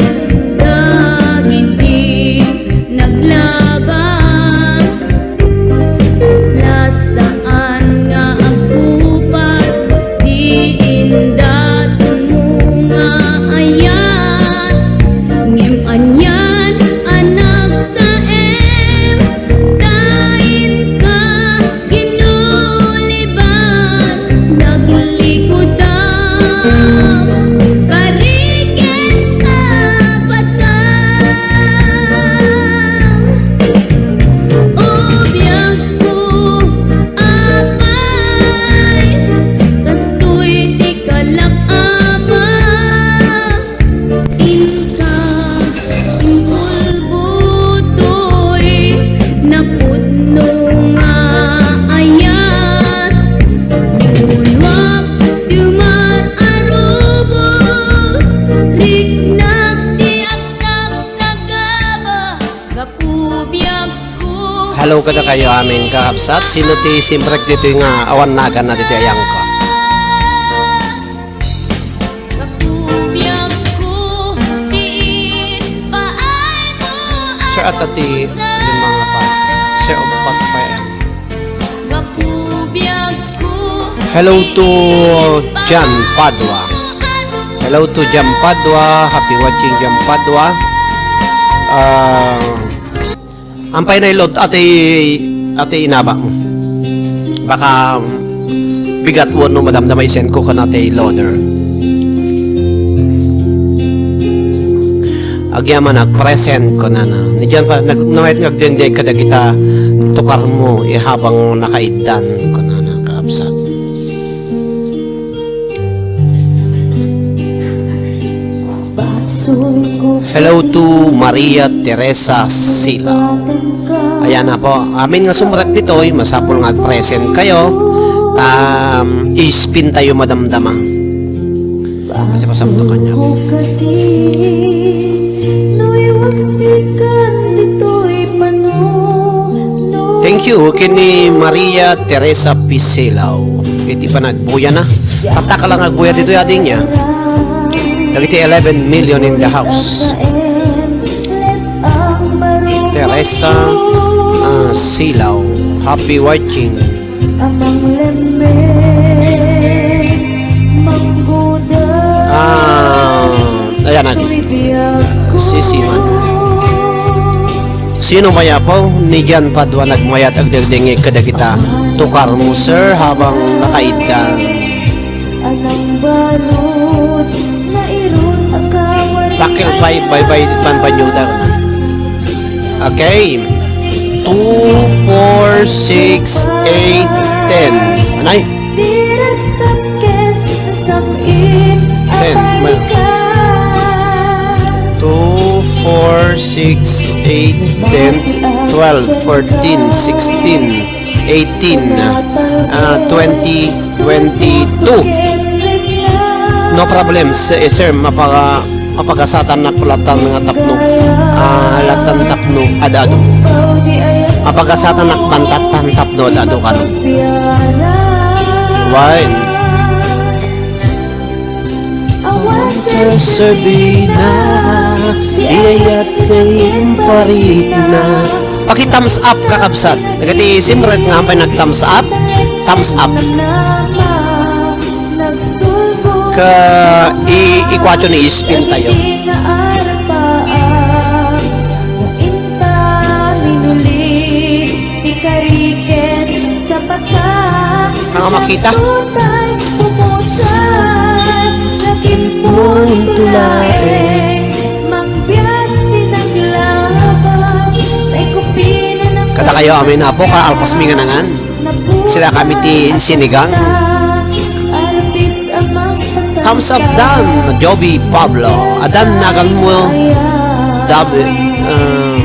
dagiti naglabas, kasla saan nga agkupas ti indatonmo nga ayat. Ngem anian a nagsaem, ta inka ginuliban, naglikudam, kari ken sapatang. O biagko, apay, kastoy ti kalak-ama. Inka, inkulbo toy napudno nga ayat. Nulwak ti man a rubos, riknak ti agsagsagaba, gapu biagko. Hello kadakayo amin, kakabsat. Sino ti simrek ditoy nga awan naganna ditoy ayangko? Sir, ata ti lima nga pasa. Sir, upat pa yan. Hello to John Padua. Hello to John Padua. Happy watching, John Padua. Ah, Ampay na i-load, ati, ati inaba mo. Baka, um, bigat wenno madamdama, i-send ko kan ati loader. Agyamanak, present ko na na. Ni John pa, nag-, nawet nga agdengdeng kadagita tukar mo, ihabang nakaiddan ko na na, kaabsat. Hello to Maria Teresa Sila. Ayan na po. Amin nga sumrek ditoy, masapul nga ag-present kayo. Ta, um, i-spin tayo madamdama. Kasi pasamto kanya. Thank you, kini Maria Teresa Pisilao. Iti panagbuya na. Tatak lang agbuya ditoy ading niya. Dagiti eleven million in the house. Teresa, ah, Silao. Happy watching. Ah, ayan na. Sisiman. Sino mayapaw? Ni Jan Padua nagmayat agdengdengngeg kadagita tukar mo, sir, habang nakaiddan. Takil pay, bye-bye, pan banyuda. Okay. Two, four, six, eight, ten. Anay? Ten. Two, four, six, eight, ten, twelve, fourteen, sixteen, eighteen, ah, twenty, twenty-two. No problem, sir, sir, mapa-, mapagasatannak latan nga tapno, ah, latan tapno ad-adu. Mapagasatannak pantatan tapno ad-adu kano. Why? Awan ti sabina, ti ayat ken imparikna. Paki-thumbs up, kakabsat. Dagiti simrek nga ampay nag-thumbs up, thumbs up. Ka i-, ikuatyo ni spin tayo. Nga makita. Punto laeng. Kada kayo amin, Apo, kaalpas mi nga nangan. Sila kami ti sinigang. Thumbs up, Dan. Joby Pablo. Adan naganmo, Dabi, ah,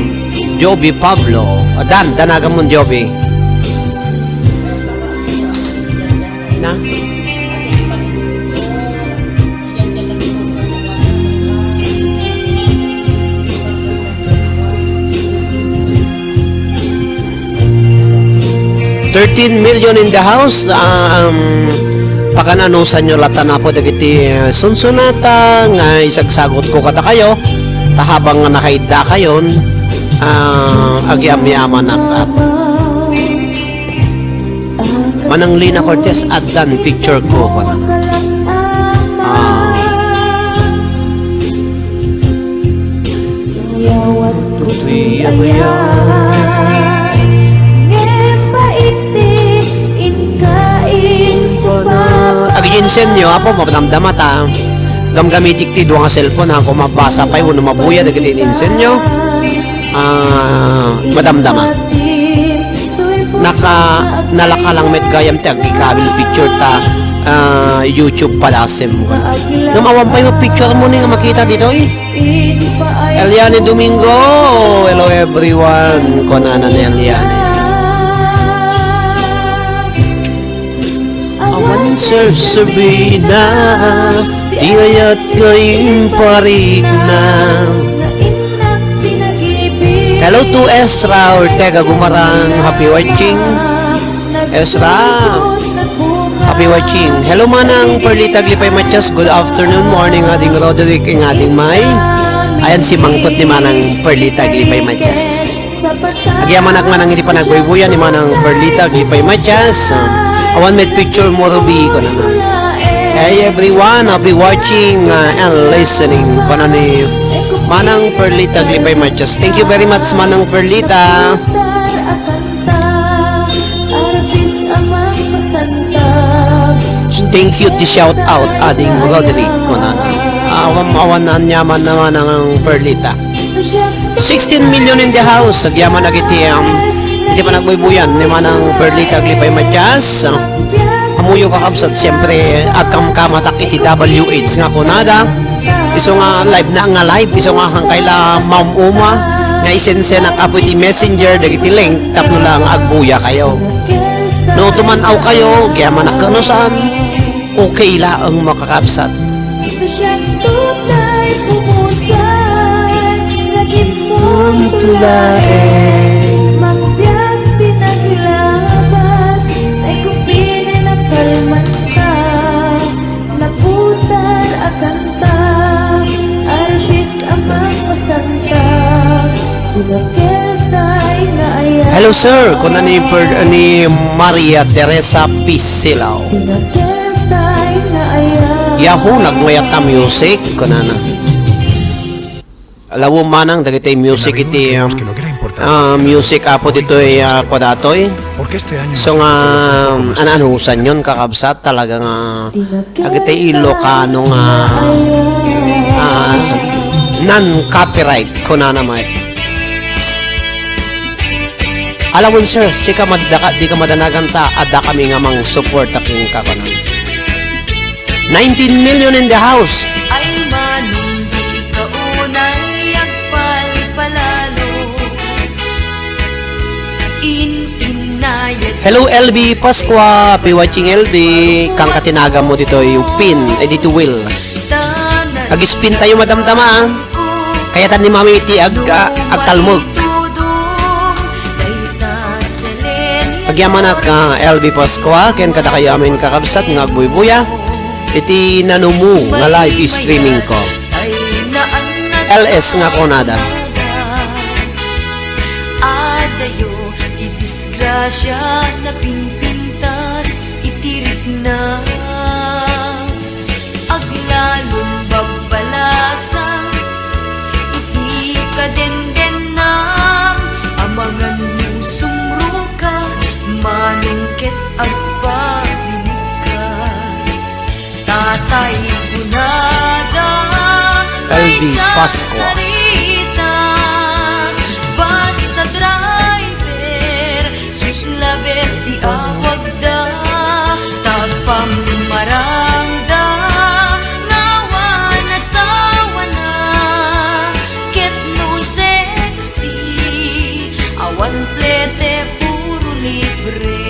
Joby Pablo. Adan, danaganmo, Joby. Na? Thirteen million in the house. Um, pagan-anusanyo latta apo dagiti, uh, sunsunata nga isagsagutko kadakayo, ta habang nga nakaiddakayon, uh, agyam-yamanak, apo. Manang Lina Cortez, addan picture ko, kuana. Ah. Toy abayan. Ag-insenyo, apo, madamdama ta. Gamgamitik ti dua nga cellphone, ha, kung mabasa pay wenno mabuya dagiti insenyo. Ah, madamdama. Naka-, nalaka lang met gayam ti agikabil picture ta, ah, YouTube padasem. Ngem awan pay picture mo ni nga makita ditoy? Eliane Domingo, hello everyone, kunana ni Eliane. Awan sersebina, ti ayat nga imparikna. Hello to Ezra Ortega Gumarang, happy watching. Ezra, happy watching. Hello, Manang Perlita Aglipay Matias. Good afternoon, morning, Ading Roderick, ing Ading May. Ayan si Mangpet ni Manang Perlita Aglipay Matias. Agyamanak manang iti panagbuybuyan ni Manang Perlita Aglipay Matias. Awan met picture mo, Ruby, kunana. Hey everyone, I'll be watching, uh, and listening, kunana ni Manang Perlita Aglipay Matias. Thank you very much, Manang Perlita. Thank you ti shout out, Ading Roderick, kunana. Awan, awan na anyaman naman ang Perlita. Sixteen million in the house. Agyaman dagiti, um, iti panagbuybuyan ni Manang Perlita Aglipay Matias. Ammoyo, kakabsat, siyempre, agkamkamatak iti W H nga kunada. Isu nga live na nga live, isu nga hankay la maum-uma nga isensenak apo iti messenger dagiti link tapno la nga agbuyakayo. No tuman-awkayo, agyamanak ken no saan, okay laeng, makakabsat. Siento tay pumusay, naging punto laeng. Magbiag pinaglabas, ay kupini na kalmanta. Naputar a kanta, arbis a mapasanta. Pinakel tay nga ayan. Hello, sir. Kuna ni per-, ni Maria Teresa Pisilao. Pinakel tay nga ayan. Yahoo, nagmayat ta music, kunana. Alawom manang dagiti music iti, um, ah, music apo ditoy, ah, kuadatoy. So nga, an-anusanyon, kakabsat, talaga nga, dagiti Ilocano nga, ah, non-copyright, kunana met. Alawom, sir, sika madaka, dika madanagan ta, adda kami nga mangsuporta kenka, kunana. Nineteen million in the house. Ay, Manong, di ka unay agpalpalalo. In, in, na, yat-, Hello, L B Pascua. Happy watching, L B. Kangka ti naganmo ditoy pin, ay, ditoy wheel. Ag-spin tayo, madamdama, ah. Kayatan ni Mami iti ag-, a-, agtalmeg. Agyamanak, ah, L B Pascua, ken kadakayo amin, kakabsat, nga agbuybuya iti nanumo nga live streaming ko. L S nga kunada. Adayo ti disgrasia, napimpintas iti rikna. Aglalon babbalasang iti kadendennang, amangan no sumroka, Manong, ket agpabilika. Tatay kunada, L D maysa Pascua. Sarita, basta driver, sweet lover ti awagda, tagpammarangda,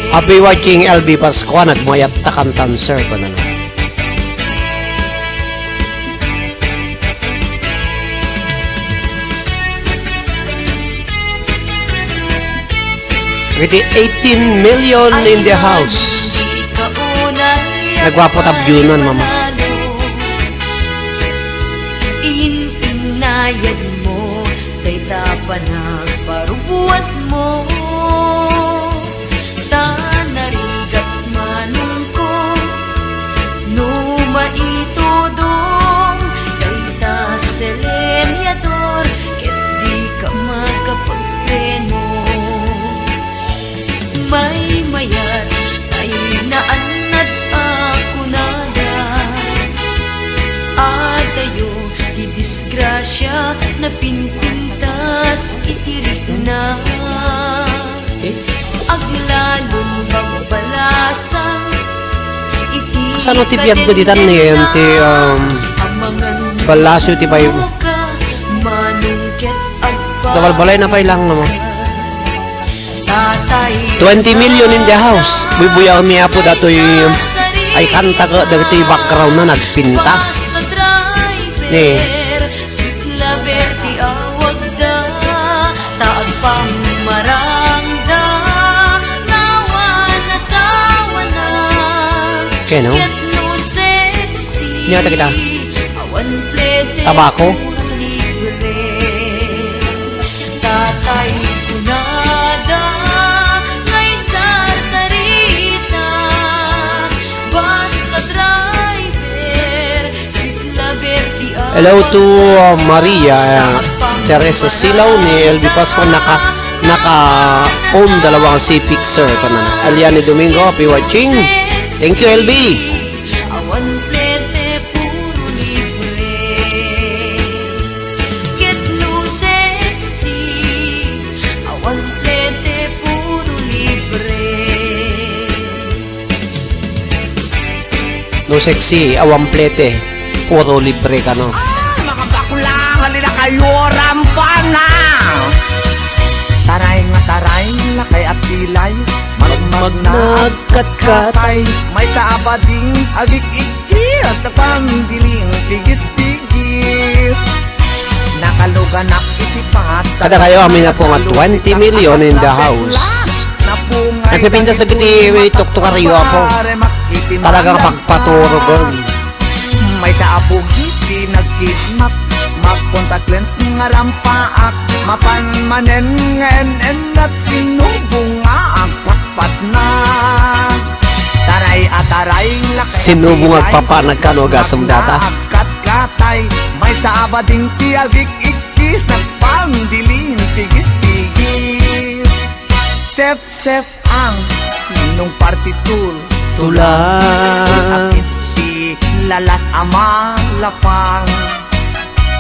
Happy watching, L B Pascual, nagmayat ta kantan, sir, kunana. Iti eighteen million in the house. Nagwapo ta biunan, mama. In-innayad mo, dayta panagparubuat mo. Ta narigat manongko, no maitudong dayta selenyador, ket dika makapagpeno. Maymayat ay naannad a kunada, adayo ti disgrasia, napinpintas iti rikna. Aglalon magbalasang iti... Kasano ti biag nga ditan ni, ti, um, balasyo ti pay-, dabalbalay na pay lang, no? Twenty million in the house. Buybuyaw mi, Apo, datoy ay kanta ko, dagiti background na nagpintas. Ni. Sweet lover ti awagda, ta agpammarangda, nawan asawana. Keno? Ket no sexy, Nia ta kita? Awan plete, Tabako? Puro libre. Tatay kunada, ngay sarsarita, basta driver, Hello to, uh, Maria, uh, Teresa Silaw ni L B Pasco, naka, naka-own dalawang Civic, sir, kanana. Aliani Domingo, happy watching. Thank you, L B. Awan plete, puro libre. Ket no sexy, awan plete, puro libre. No sexy, awan plete, puro libre kano. Ah, mga bakla, halina kayo, rampana! Taray nga taray, lakay at pilay, magmagna, katay, maysa a bading, agik-ikkis, at pandiling, pigis-pigis. Nakaluganak iti pangasa. Kada kayo, amin na po nga twenty million in the house. Nagpipintas dagiti tuktukario, Apo. Talagang pagpaturogon. Maysa a bugis ti nagkidnap, mapcontact lens nga rampaak, mapan manen nga en-ennat, sinubong nga agpatpatna. Taray a taray, lakay a pilay, sinubong agpatpatna kano agasem data. Agkatkatay, maysa a bading ti agik-ikkis, nagpandiling pigis-pigis. Sep-sep ang nung partitur. Tula. Akit ti lalas a malapang.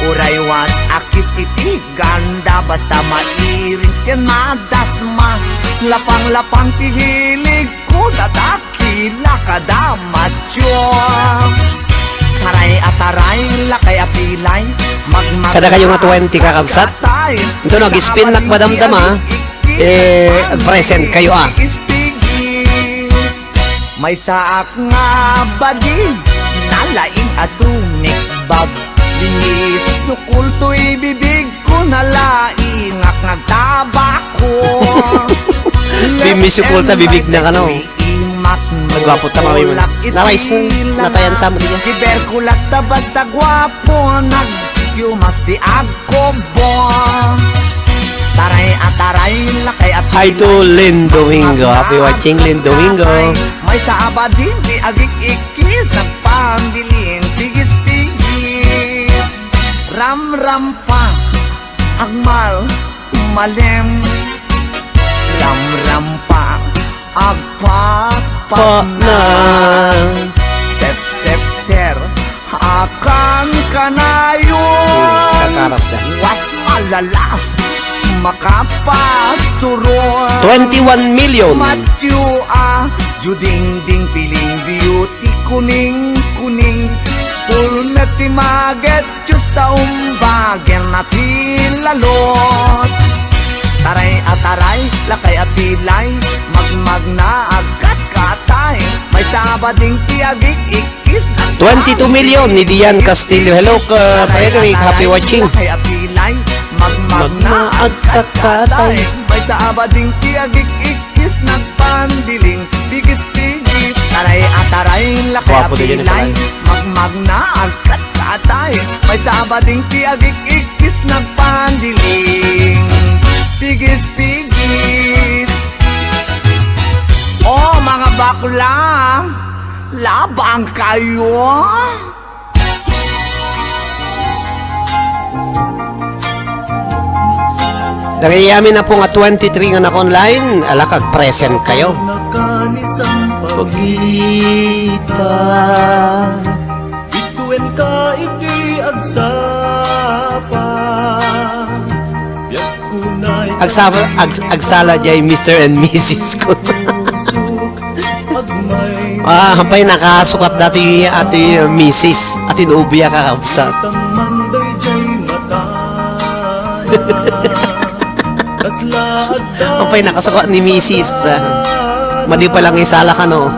Uray was akit iti ganda, basta mairing ken madasma. Lapang-lapang ti hilig ko, dadak kila kada matyo. Taray a taray, lakay a pilay, magmagna. Kada kayo nga twenty, kakabsat. Ito, nag-spin nak madamdama. Eh, ag-present kayo, ah. Maysaak nga badi, nalaing a sumikbag. Bimis no kulto ibibig ko, nalaingak nga agtabako. Bimis no kulto, bibig na kano. Agwapo ta, mami mo. Nalays, natayan sa mo diyan. Ti Berkulat ta basta gwapo, nagyumas ti agkobo. Taray a taray, lakay a pilay. Hi to Lynn Domingo. Happy watching, Lynn Domingo. Maysa a bading ti agik-ikkis, nagpandiling pigis-pigis. Ramrampa, agmal, malem. Ramrampa, agpatpatna. Sep-septer, akan kanayon. Hmm, kakaras da. Was malalas, makapasturon. Twenty-one million. Matyo a, judingding, piling, beauty, kuning-kuning. Pulmet ti maget, Diyos ta umbagen a ti lalos. Taray a taray, lakay a pilay, magmagna, agkat katay. May sabading ti agik-ikkis, nagpang- Twenty-two million ni Dian Castillo. Hello, ka Frederick. Happy watching. Lakay a pilay, magmagna, agkat katay. May sabading ti agik-ikkis, nagpandiling, pigis-pigis. Taray a taray, lakay a pilay, magmagna, agkat katay. May sabading ti agik-ikkis, nagpandiling, pigis-pigis. Oh, mga bakla, labang kayo. Dagiti amin a pung a twenty-three nga naka-online, ala, kag present kayo. Pagita. Bituen ka iti agsapa. Agsala, ags-, agsala jay Mister and Missus ko. Ah, apay nakasukat dati ati Missus, ati nobia, kakabsat. Apay nakasukat ni Missus, ah. Madi pa lang isala kano.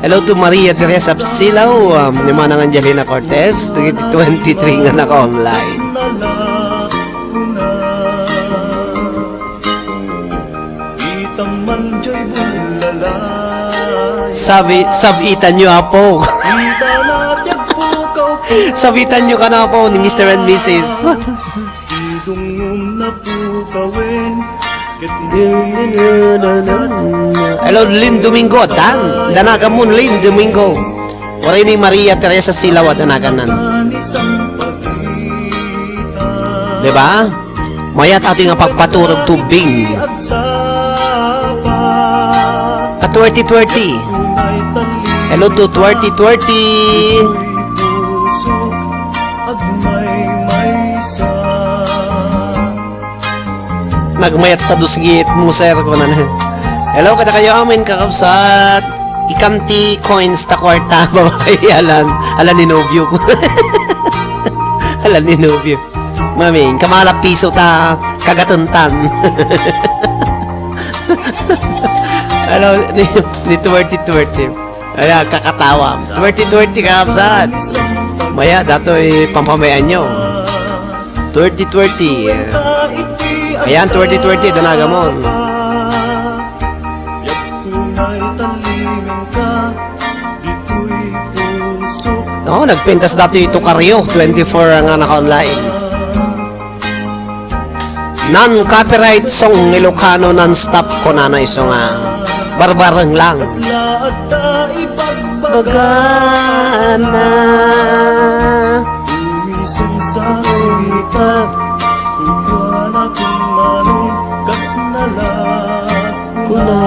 Hello to Maria Teresa Silaw, um, ni Manang Angelina Cortez, dagiti twenty-three nga naka-online. Sabi, sabitan nyo, Apo. Sabitan nyo ka na, Apo, ni Mister and Missus. Hello, Lin Domingo, dan. Danagan mo, Lin Domingo. Uray ni Maria Teresa Silaw a danaganan. Diba? Mayat ato nga pagpaturog tubing. A twenty twenty. Hello to twenty twenty. Nagmayat ta dusgit, muser, kunan. Hello, kada kayo amin, kakabsat. Ikam ti coins ta kwarta, babae, alan, alan ni nobyo. Alan ni nobyo. Mami, kamala piso ta, kagatentan. Hello, ni, ni twenty twenty. Ay, kakatawa. Twenty twenty, kakabsat. Maya, datoy pampamayan nyo. Twenty twenty. Ayan, twenty twenty, danagamon. Oh, nagpintas datoy ito karyo, twenty-four nga naka-online. Non-copyright song Ilocano non-stop, kunana isu nga barbareng lang. Bagana. Kuna.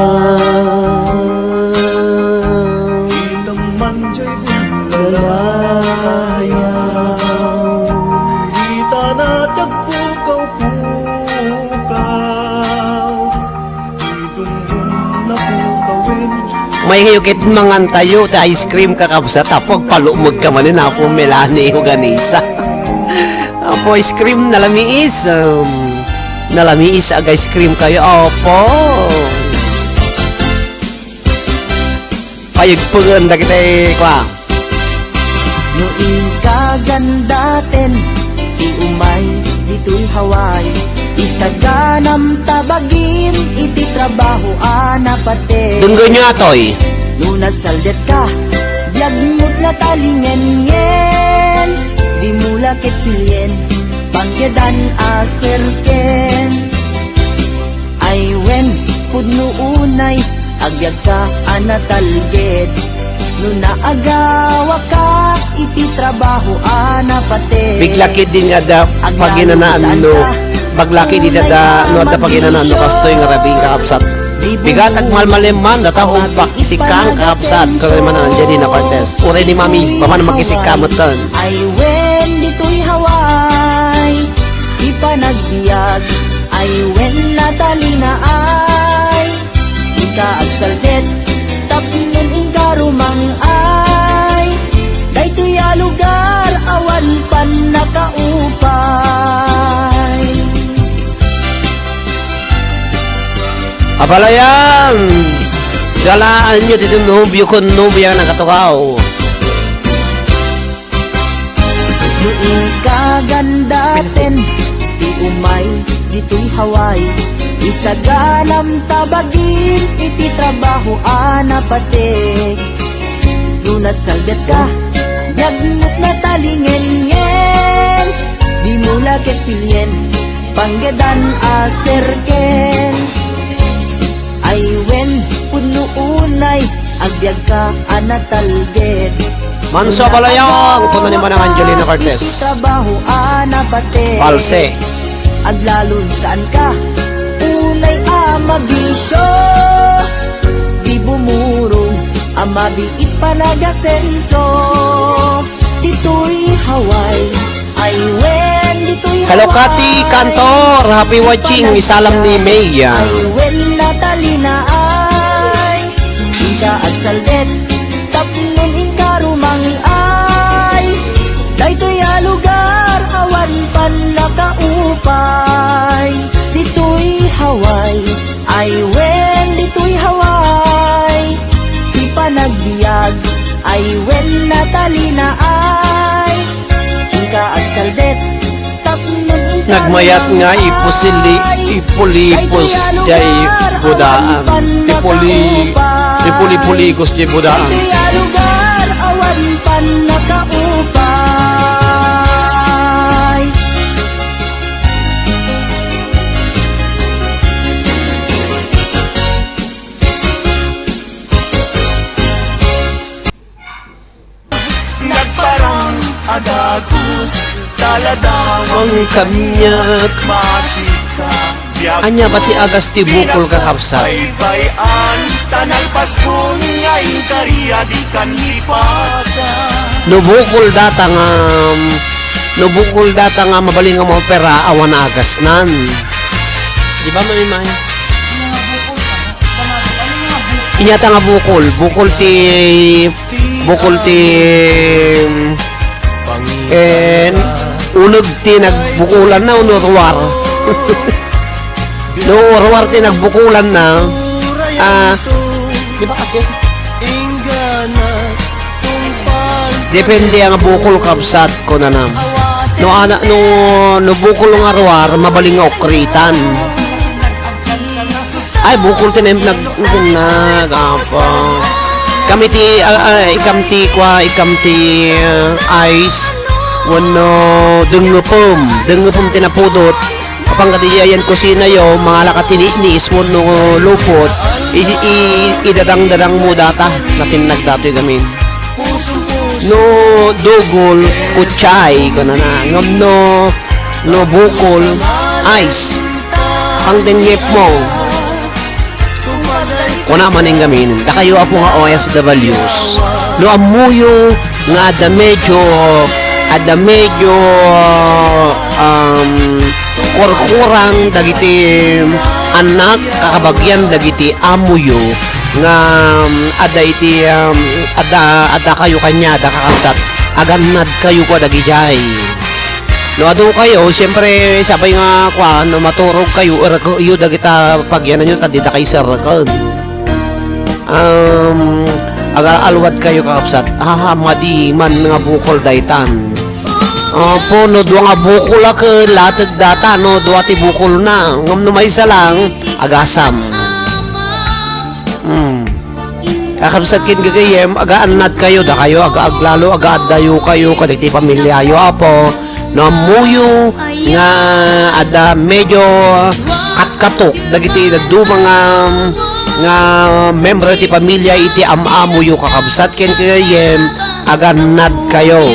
Galayaw. Itana ti agpukaw-pukaw. Itong napukawen. May kayo ket mangan tayo ti ice cream, kakabsat, apo, agpalumeg ka manen, Apo Melanie Organisa. Apo, ice cream, nalamiis, um, nalamiis, ag ice cream kayo, opo. Payegpengen dagiti kua. No inka gandaten ti umay ditoy Hawaii, isaganam ta bagim iti trabaho a napateg. Denggenyo atoy. No nasaldetka, biag mo't natalingengen, dimo la ket pilien, panggedan a serken. Ay wen, pudno unay, agbiagka a natalged. No naagawaka iti trabaho a napateg. Biglaki din nga da paginanaan no, baglaki di da, no adda paginanaan no kastoy nga rabii, kakabsat. Bigat agmalmalem man, data umpak isikang kakabsat, kano man ang Angelina Cortez. Uray ni Mami, paman makisika metten. Ay wen, ditoy Hawaii, ipanagbiag. Ay wen, Natalina, ay inka agsaldet tapno inka rumang-ay. Daytoy a lugar awan pannakaupay. Balayan! Galaanyo ditoy nobio ken nobia nga nagkatugaw. No inkagandaten ti umay ditoy Hawaii, isaganam ta bagim iti trabaho a napatik. No nasaldetka, biag met natalingengen, dimo la ket pilien, panggedan a serken. Ay wen, pudno unay, agbiagka a natalget. Manso a Balayang, kuna ni Manang Angelina Cortez. Trabaho a napatik. Palse. Aglalon saanka, unay a mabisyo. Di bumurong a mabiit panagasenso. Ditoy Hawaii. Ay wen, ditoy Hello, Kati Hawaii. Cantor. Happy watching. Isalam ni May, ah. Ay wen, Natalina ay. Inka agsaldet, tapno inka rumang-ay. Daytoy a lugar, awan pannakaupay. Ditoy Hawaii. Ay wen, ditoy Hawaii, ti panagbiag. Ay wen, Natalina ay, inka agsaldet, tapno inka Nagmayat nga ipusili, ipulipos jay budaan. Ipuli-, ipulipuligos jay budaan. Daytoy a lugar, awan pannakaupay. Nagparang a dagus, taladawang kaniak. Masika, biag Ania ba ti agas ti bukol, kakabsat? Baybay-an, ta nalpaskon nga inkariat, di kan lipatan. No bukol data nga, no bukol data nga mabalin nga maopera, awan agasnan. Di ba, Mami May? Inyata nga bukol, bukol ti, bukol ti, eh, uneg ti nagbukulanna, wenno ruar. No ruar ti nagbukulanna, ah, di ba kasi? Depende ang bukol, kabsat, kunana. No, ana, no, no bukol nga ruar, mabalin nga ukritan. Ay, bukol ti nag-, nag-, nag-, apa. Kami ti, ah, ah, ikam ti, kua, ikam ti, ah, ice. Wenno, dengngepem. Dengngepem ti napudot. Apan kadi ayan kusinayo, mangala ka ti niis wenno lupot, i-, i-, idadang-dadang mo data, natinnag datoy gamin. No dugol, kutsay, kunana. Ngem no, no bukol, ice. Pangdengngep mo. Kuna manen gamin, dakayo apo nga O F Ws. No ammoyo nga adda medyo, adda medyo, um, kurkurang dagiti annak, kakabagian dagiti amoyo nga, um, adda iti, um, adda, adda kayo kaniada, kakabsat, agannad kayo kua dagidiay. No adu kayo, siyempre, sabay nga, kua, no maturog kayo, erkeyo dagita pagiananyo, ta dida kayo serreken. Um, agalwad kayo, kakabsat. Aha, madi man nga bukol daytan. Apo, no dua nga bukol a ket, lateg data, no dua ti bukolna. Ngem no maysa lang, agasam. Hmm. Kakabsat ken gagayyem, agaannad kayo, dakayo, aga-, aglalo, agaaddayo kayo, kadagiti pamiliayo, Apo. No ammoyo nga adda medyo katkatok dagiti dadduma nga, nga membro ti pamilia iti am-amoyo, kakabsat ken gagayyem, agannad kayo.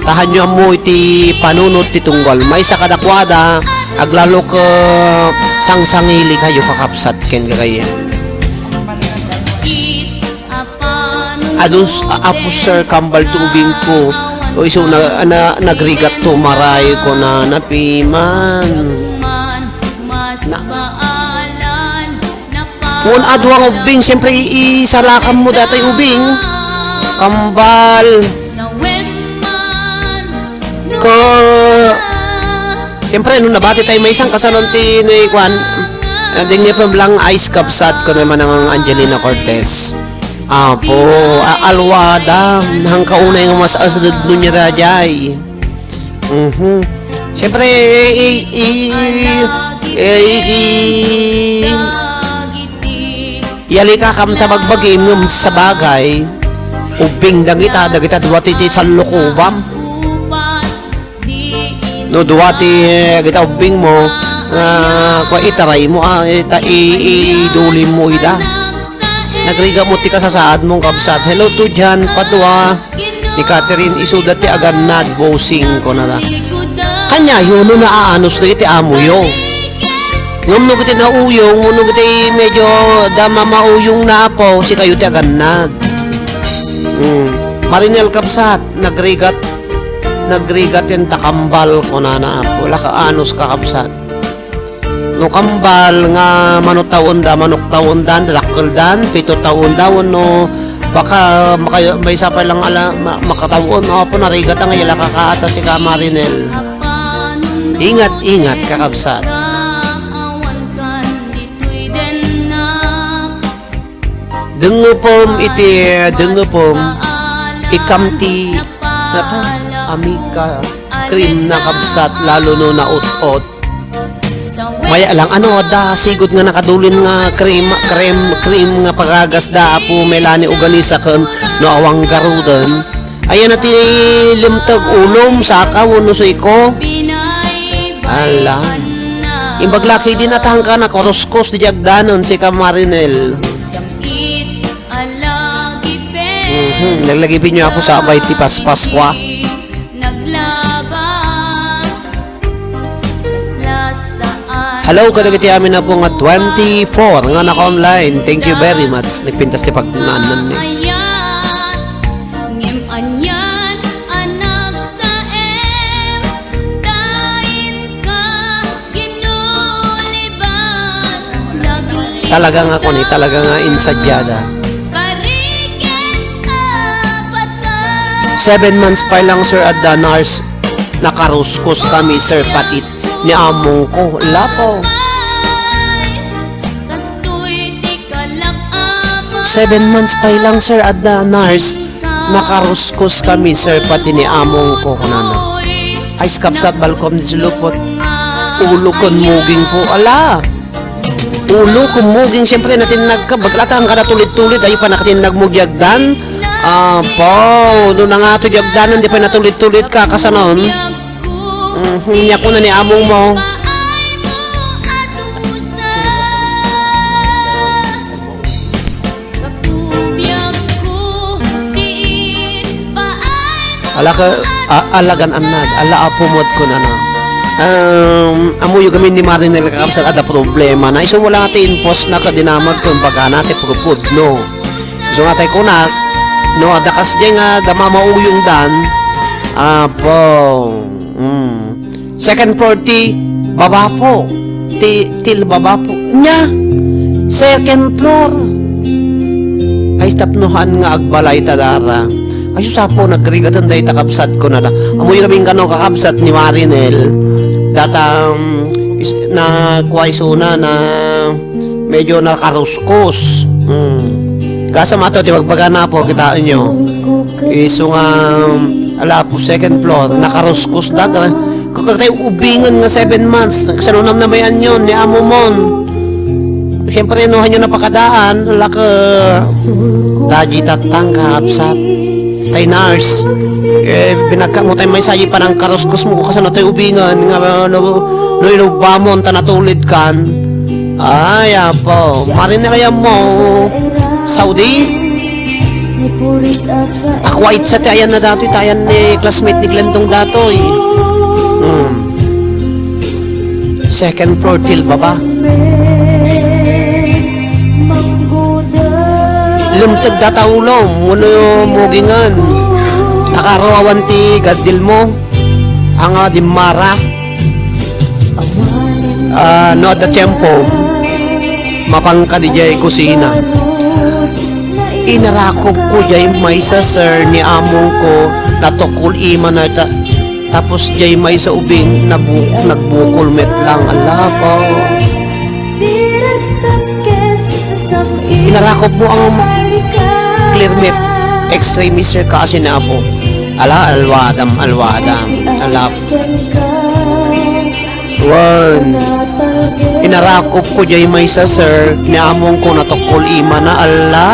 Tahanyo ammo iti panunot ti tunggal. Maysa kadakuada, aglalo ket sangsangili kayo, kakabsat ken gagayyem. Adus, a-, Apo Sir, kambal ti ubingko. O isu na, na, nagrigat to, maray ko na napiman. Na, kun adu nga ubing, siyempre, i-, isalakam mo datay ubing. Kambal. Ko, siyempre, no nabati tayo maysa, kasanon ti, ni, kwan, Adingngipem lang, Ice Kabsat, kuna ni Manang Angelina Cortez. Apo, a-, alwada, hangkaunay nga mas asdedno nia daydiay. Mhm. Siyempre, i-, i-, i-, i-, yalika kam ta bagbagim ngem sabagay, ubbing dagita, dagita dua ti, ti salukobam. No dua ti, eh, dagita ubbing mo, nga, kua, itaray mo, ah, ita-, i-, i-, idulim mo ida. Nagrigat mo ti kasasaad mong kabsat. Hello to Jan Padua. Ni Catherine, isuda ti agannad, bossing, kunana. Kaniayo no naaanos dagiti amoyo. Ngem no iti nauyong, no iti medyo da mamauyong na apo, sikayo ti agannad. Mm. Marinel kabsat, nagrigat, nagrigat ken takambal, kunana apo. Wala ka anos kakabsat. No kambal nga manuktawen da, manuktawen da, dakkel dan, pito tawen da, wenno baka maka-, maysa pay lang ala, ma-, makatawen, apo, narigat nga ila kakaata si Kamarinel. Ingat, ingat, kakabsat. Dengngepem iti, dengngepem, ikam ti nata, amika, cream na kabsat, lalo no naot-ot. Maya lang, ano, adda, sigud nga nakadulin nga cream, cream, cream nga pagagas da, Apo Melanie Uganisa ken no awang garuden. Ayan na ti limteg ulom, saka, wenno siko. Ala. Imbag laki din atangka na, kuruskos di agdanan, si Kamarinel. Mhm. Naglagipin niyo, Apo, sabay ti Paspaskua. Hello, kadagiti amin, Apo, nga twenty-four nga naka-online. Thank you very much. Nagpintas ti pagnaannan ni. Talaga nga kuni, talaga nga insadyada. Seven months pa lang, sir, adda nurse, nakaruskos kami, sir, pati ni among ko. Lapo. Seven months pa lang, sir, adda nurse, nakaruskos kami, sir, pati ni among ko, kunana. Ay, skapsat, balkom ni silupot. Ulo kon muging po, ala. Ulo kon muging, siyempre, natinnag ka, baglatan ka na tulid-tulid, ay, panakatinnag mo diagdan. Apo, no na nga to diagdanan, di pa natulid-tulid ka, kasanon? Mhm, nia kuna ni among mo. Ala ka, a-, alagan annad, ala apo mod kunana. Um, amuyo gamin ni Marinel kakabsat, adda problema na. Isu mo lang ti infos na kadinamag kung bagana ti purpudno. Isu nga tay kunak, no, adda kasdiay nga da mamauyong dan. Apo. Mm. Second floor ti baba po. Ti, til baba po. Nya, second floor. Ay, tapno haan nga agbalay ta dara. Ay, sus, Apo, nagrigatan dayta kabsat ko na da. Amoy kami kano kakabsat ni Marinel. Data, um, is-, na, kuwa isuna na medyo nakaruskos. Hmm. Gasa mato ti magbagana po, kitaan nyo. Isu nga, um, ala po, second floor, nakaruskos da, ah. Kung katay ubingan nga seven months, nagsanunam na may anyon, ni amo mon. Siyempre, no, hanyo napakadaan, ala ka, daji tatang, kakabsat. Tay nurse, eh, binagka mo tay may sayi panangkaruskos mo, kasano tay ubingan, nga, no, no, inubamon, ta natulid kan. Ay, apo. Marinerayan mo, Saudi? Ako, itsa ti ayan na datoy, ta ayan ni classmate ni Glendong datoy. Hmm. Second floor till baba. Lumteg data ulom, wano mugingan. Nakarawawan ti gaddil mo. Ang, ah, dimmara. Ah, no adda tiempo, mapanka didiay kusina. Inarakopko diay maysa, sir, ni amongko, natukol ima na ta-, tapos diay maysa ubing, nabu-, nagbukol met lang. Ala po. Inarakop mo ang clear met. Extremist, sir, kasi na po. Ala, alwadam, alwadam. Ala. Wan. Inarakop ko jay maysa, sir. Ni among ko natukkol ima na. Ala.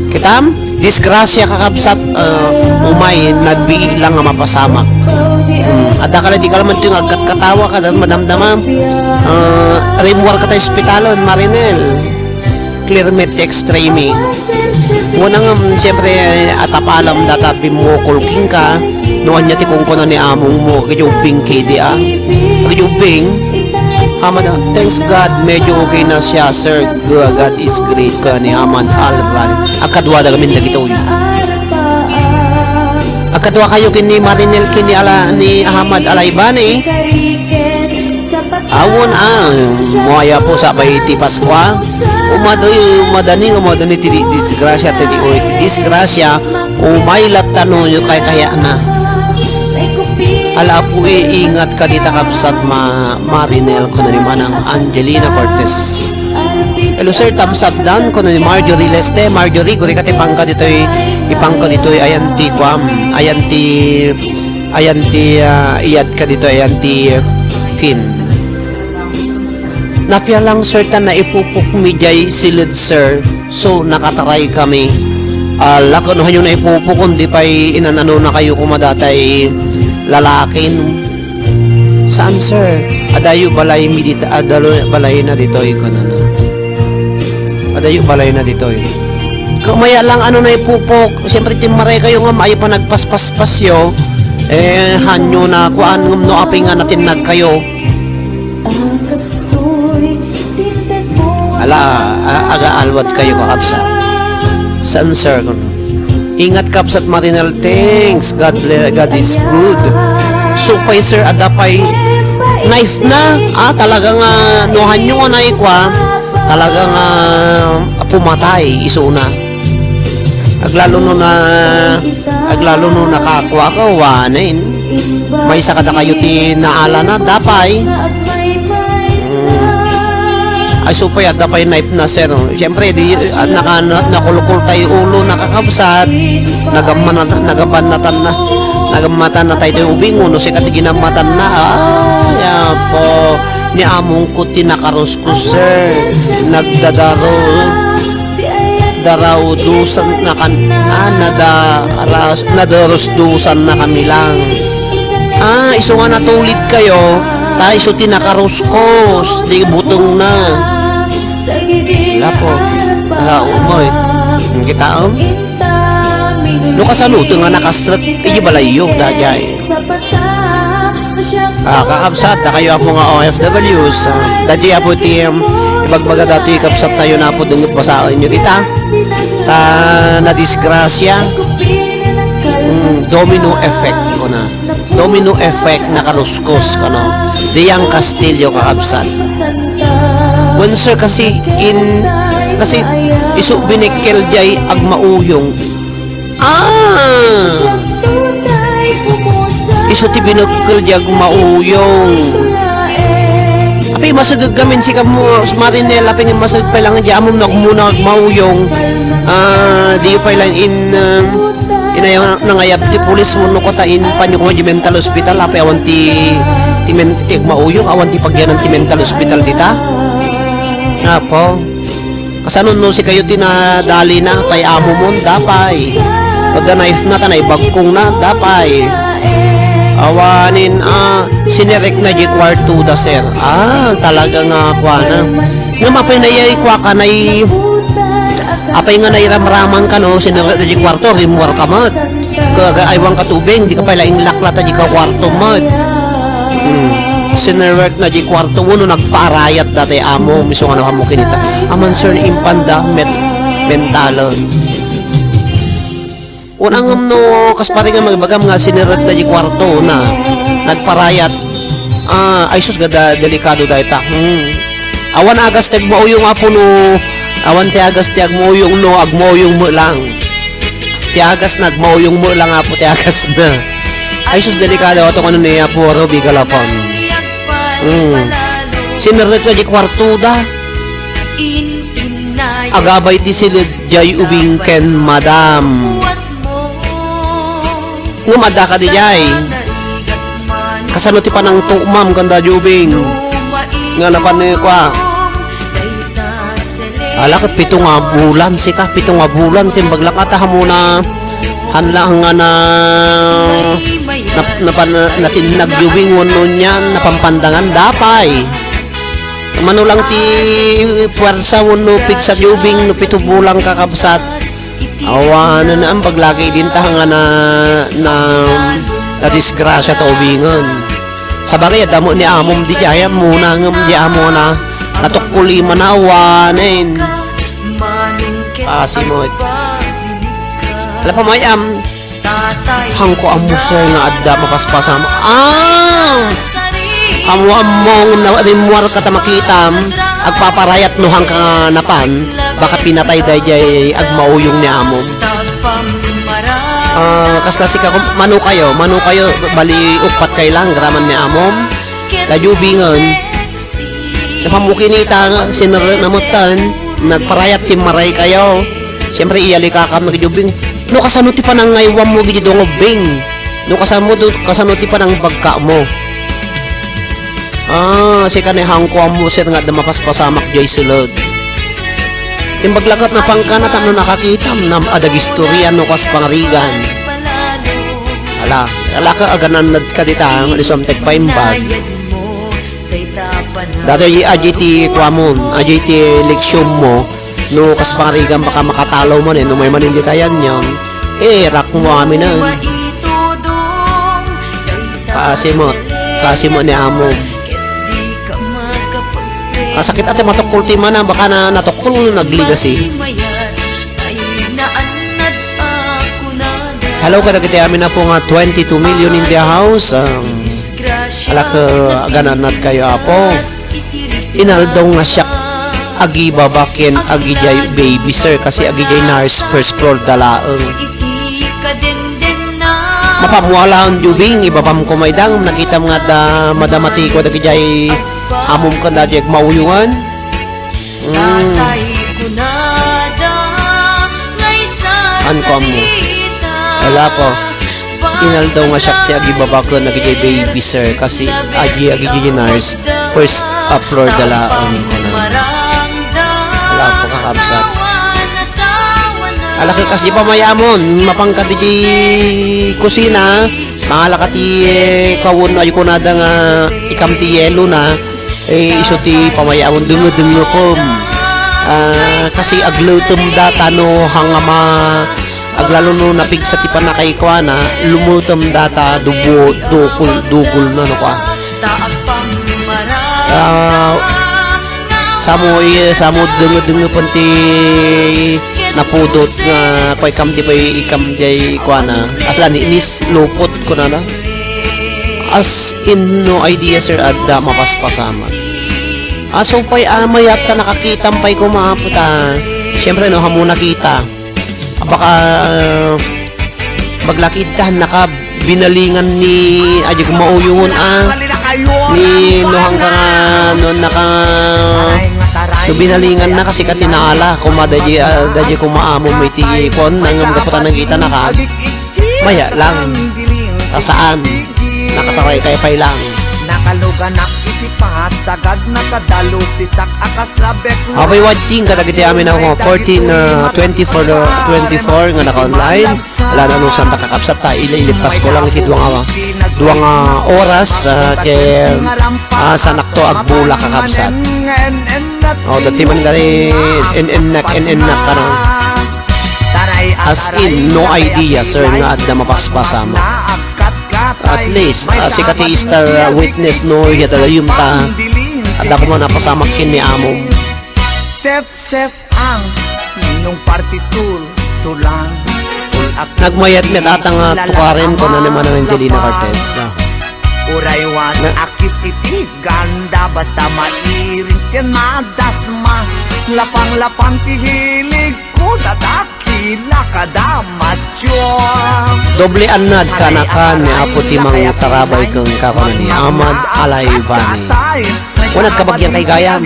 Kitam? Disgrasya, kakabsat, ah, umay, nabilang nga mapasamak. Hmm. Adda ka la di ka la man ito nga agkatkatawa ka, madamdama. Ah, rimmuar ka ta ospitalon, Marinel. Clear met extreme. Muna nga, mm, siyempre, eh, atapalam data bimukol king ka, no anya ti kunkuna ni among mo, kadi ubbing kidi, ah. Kadi ubbing, Hamad, ah, thanks God, medyo okay na siya, sir. Good, God is great ka ni Hamad Alvarez. Akadwa da kami dagitoy. Akadwa kayo kini Marinel, kini ala, ni Hamad Alaibani. Awon, ah, muaya po sabay ti Paskua. Umadoy, umadani, umadani ti di-, disgrasya, ti di-, oy, ti disgrasya, umay latta no, yung kaya-kaya na. Ala po, eh, ingat ka dita, kabsat, ma-, Marinel, kuna ni Manang Angelina Cortez. Hello, sir, thumbs up dan, kuna ni Marjorie Leste. Marjorie, guri ka ti pangka ditoy, ipangka ditoy, ayan ti, kuam, ayan ti, ayan ti, ah, iyad ka ditoy, ayan ti, ah, pin. Napia lang, sir, ta naipupok mi jay silid, sir. So, nakataray kami. Ala, kano hanyo naipupok, kundi pay inanano na kayo kumadata, eh, lalakin. Saan, sir? Adayo balay mi dita, adalo balay na ditoy, kuno na. Adayo balay na ditoy. Kumaya lang, ano, naipupok. Siyempre, timmaray kayo nga maayo pa nagpaspaspas yo. Eh, hanyo na, kuan, ngem no apay nga natinnag kayo. Ala, a-, aga alwat kayo, kakabsat. Saan, sir? Ingat, kabsat Marinel. Thanks. God bless. God is good. So, pay, sir, adda pay knife na. Ah, talaga nga, no hanyo nga naikwa, talaga nga pumatay, isuna. Aglalo no na, aglalo no nakakua ka, wanen. Maysa kadakayo ti naalana, dapay. Mm. Ay, supay, adda pay knife na, sir. Siyempre, di, ah, naka-, na-, nakulkol tayo ulo, nakakabsat. Nagammana-, nagammatan na, nagammatan na tayo tayo ubing, uno, sikat, ginammatan na. Ay, apo. Ni among ko ti nakaruskus, sir. Nagdadaro. Daraudusan na kam-, ah, nada-, ras-, nadarusdusan na kami lang. Ah, isu nga natulid kayo, ta isu ti nakaruskus, di butong na. Lapo. Nasa umoy. Ang kita, um? No kasano to nga nakastrek, iji balayyo, dajay. Ah, kakabsat, dakayo apo nga O F Ws, ah, dadi apo ti, um, ibagbaga dati kabsat tayo na apo dungit basaen nyo dita. Ta, nadisgrasya. Mm, domino effect ko na. Domino effect, nakaruskos, kano. Diyang Castillo, kakabsat. When, sir, kasi in, kasi isu binekkel jay agmauyong. Ah! Isu ti binekkel jay agmauyong. Apay, masideg gamin si kamo, Marinel, apay nga masideg pay lang, di amom nagmuna agmauyong. Ah, di pay lang in, ah, inayaw nangayab ti pulis mo no kota in panyo ko di mental hospital, apay awan ti, ti men-, ti agmauyong, awan ti pagyanan ti mental hospital dita. Apo. Kasano no sikayo ti nadali na, tay amo mon, dapay. Pagka knife na, ta naibagkong na, dapay. Awanin, ah, sinerek na di kwarto da, sir. Ah, talaga nga, kwa na. Nga mapay na yay, kwa ka, nay-, apay nga nairamraman ka, no? Sinerek na di kwarto, rimmuar ka met. Kaga aywan ka tubing, di ka pala inglaklat a di ka kwarto met. Hmm. Sinerek na di kwarto, uno nagpaarayat dati amo, miso nga napamukin ita. Aman, sir, impanda, met-, mentalon. Unang no, kas pare nga magbagam nga sinerek na di kwarto na, nagparayat. Ah, ay sus, gada, delikado da ita. Hmm. Awan agas ti agmauyong, apo, no. Awan ti agas ti agmauyong, no, agmauyong mo lang. Ti agas na agmauyong mo lang, apo, ti agas na. Ay, sus, delikado ato kano ni Apo Ruby Galapon. Mm. Sinerek na di kwarto da. Agabay ti siled diay ubing ken madam. Ngem adda kadi diay? Kasano ti panangtuomam kanda diay ubing? Nga napan ni kua. Ala ket pito nga bulan sika, pito nga bulan ken baglak nga ta hamuna. Hanla nga na, na, napan-, natinnag diay ubing wenno nian napampandangan dapay. Mano lang ti puwersa wenno pigsa diay ubing no pito bulan kakabsat. Awan, na, ang paglaki din ta nga na, na, na disgrasya ta ubingen. Sabagay, adda mo ni amom di jayam mo na ngem di amo na natukkuli manawanen. Pasimot. Ala pa may am, Hangko ammo, sir, nga adda mapaspasam. Ah! Ammo, ammo, ngem na, rimmuar ka ta makitam, agpaparayat no hangka nga napan, baka pinatay dayjay agmauyong ni amom. Ah, kasla sika, kum-, mano kayo, mano kayo, bali, ukpat kayo lang, graman ni amom. Dayjay ubingen, napammukinita, sinerre na metten, nagparayat ti maray kayo. Siyempre, iyali ka kam, nagdayjay ubing. No kasano ti panangngaywam mo, gidi dungubing? No kasano, do-, kasano ti panangbagka mo? Ah, sika ni hangko ammo, sir, nga adda mapaspasamak jay siled. Imbag lakat na pangkana tapno nakakitam, nam adag istorya no kas pangarigan. Ala, ala ka aganannad ka dita, nga isam tagpaimbag. Datoy, aji ti kuamon, aji ti leksyon mo, no kas pangarigan baka makatalo man, eh, no may manin ditayan yon. Eh, rak mo amin na. Kaasi mo, kaasi mo ni amo. Asakit ate matukkol ti mana, baka na natukkol, nagligasi. Hello, kadagiti amin na po nga twenty-two million in the house. Um, alak, uh, agananat kayo, apo. Inaldaw nga siak agibaba ken agijay baby, sir, kasi agijay nurse first floor da laeng. Mapamualaon jubing, ibabam ko maydang, nakitam nga da madamati ko dagijay amom ken dagijay mauyungan. Mm. Anko ammo. Ala po. Inaldaw nga siak ti agibaba ken agijay baby, sir, kasi aji agijay nurse, first floor da laeng, kunana. Ala po, kakabsat. Ala, ket kas di pa mayamon, mapangka diay kusina, mangalaka ti, eh, kawon, ay kunada nga ikam ti yelo na, eh, isu ti pamayamon, denge-denge pom. Ah, kasi agletem data no hangama, aglalo no napigsa ti panakaikuana, lumetem data dubo-, dukol, dukol na no kua. Ah, samo, iya, samo denge-denge pon ti napudot nga kuay kam ti pay ikam diay kuana. Asla ni inis lupot kunana. As in, no idea, sir, adda mapaspasamak. Aso pay, ah, mayat ta nakakitam pay kuma, puta. Siyempre, no, hamo nakita. Baka, ah, maglakid ta, naka binalingan ni, aji ko mauyungon, ah, ni nuhang ka nga, no, naka, no, binalingan na kasi ka tinaala, kuma daji, ah, daji kuma amo may ti kuan, nangam kaputan nagita na ka, maya lang, ta saan, nakataray kay pay lang. Nakaluganak iti pasagad, nakadalo ti sak a kaslabek. Apay wadting kadagiti amin a fourteen, ah, twenty-four, ah, twenty-four nga naka-online. Ala, nanusan ta kakabsat ta, ili-, ilipas ko lang iti dua nga, dua nga oras, ah, ken, ah, sanakto agbula kakabsat. Oh, dati man dati, en-, ennak, en-, ennak ka na. As in, no idea, sir, nga adda mapaspasamak. At least, ah, sika ti star, ah, witness, no, iya dagayum ta. Adda ko man napasamak ken ni amo. Sep, sep, ang ninong partitur, tulang. Nagmayat met ata nga tukaren ko na ni Manang Angelina Cortez. Uray wan akit iti ganda, basta mairing ken madasma. Lapang-lapang ti hilig ko, dadakila kada masyo. Doble annad kanakan ni Apo ti mangtarabay ken kakana ni Amad Alaybani. Wen agkabagian kay gayam.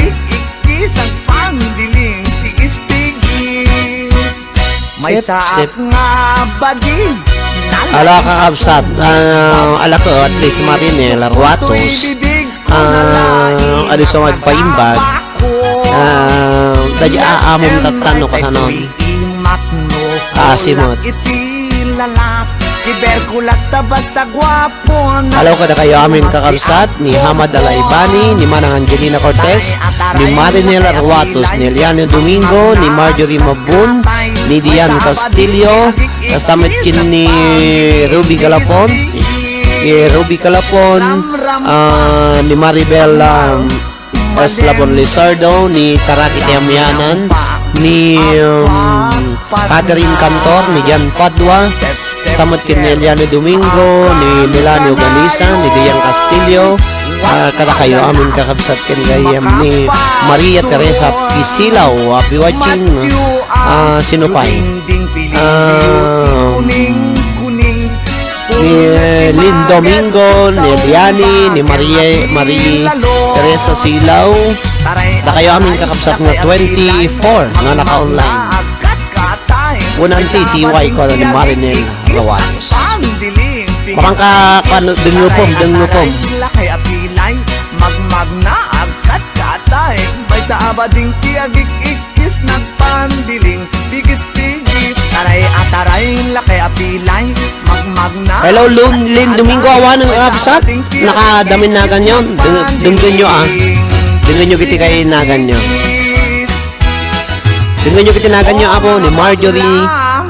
Kisang pandiling ti Sep, sep. Ala, kakabsat, ah, ala ko, at least Marinel Ruatos. Ah, adu sa agpaimbag. Ah, dagiti aamom tatta no kasano. Ah, simot. Hello kadakayo amin, kakabsat, ni Hamad Alaibani, ni Manang Angelina Cortez, ni Marinel Arwatos, ni Eliane Domingo, ni Marjorie Mabun, ni Dian Castillo, kasta met ken ni Ruby Galapon, ni Ruby Galapon, ah, ni Maribel, um, Eslabon Lizardo, ni Taraki Tiamianan, ni, um, Catherine Cantor, ni Jan Padua, kasta met ken ni Eliane Domingo, ni Melanie Organisa, ni Dian Castillo, ah, kadakayo amin, kakabsat, ken gayyem ni Maria Teresa Pisilao, happy watching, ah, sino pay? Ah, ni Lin Domingo, ni Eliani, ni Marie, Marie Teresa Silao. Dakayo amin, kakabsat, nga twenty-four nga naka-online. Unan ti T Y ko ni Marinel Rawatos. Parang ka, ka, dengngupom, dengngupom. Lakay a pilay, magmagna, agkat katay, maysa a bading ti agik-ikkis nagpandiling, pigis-pigis, taray a taray, lakay a pilay, magmagna. Hello, Lun-, Lin Domingo, awanen nga absat? Nakadamin naganyo? Deng-, denggenyo, ah. Denggenyo kiti kay naganyo. Denggenyo kiti naganyo, apo, ni Marjorie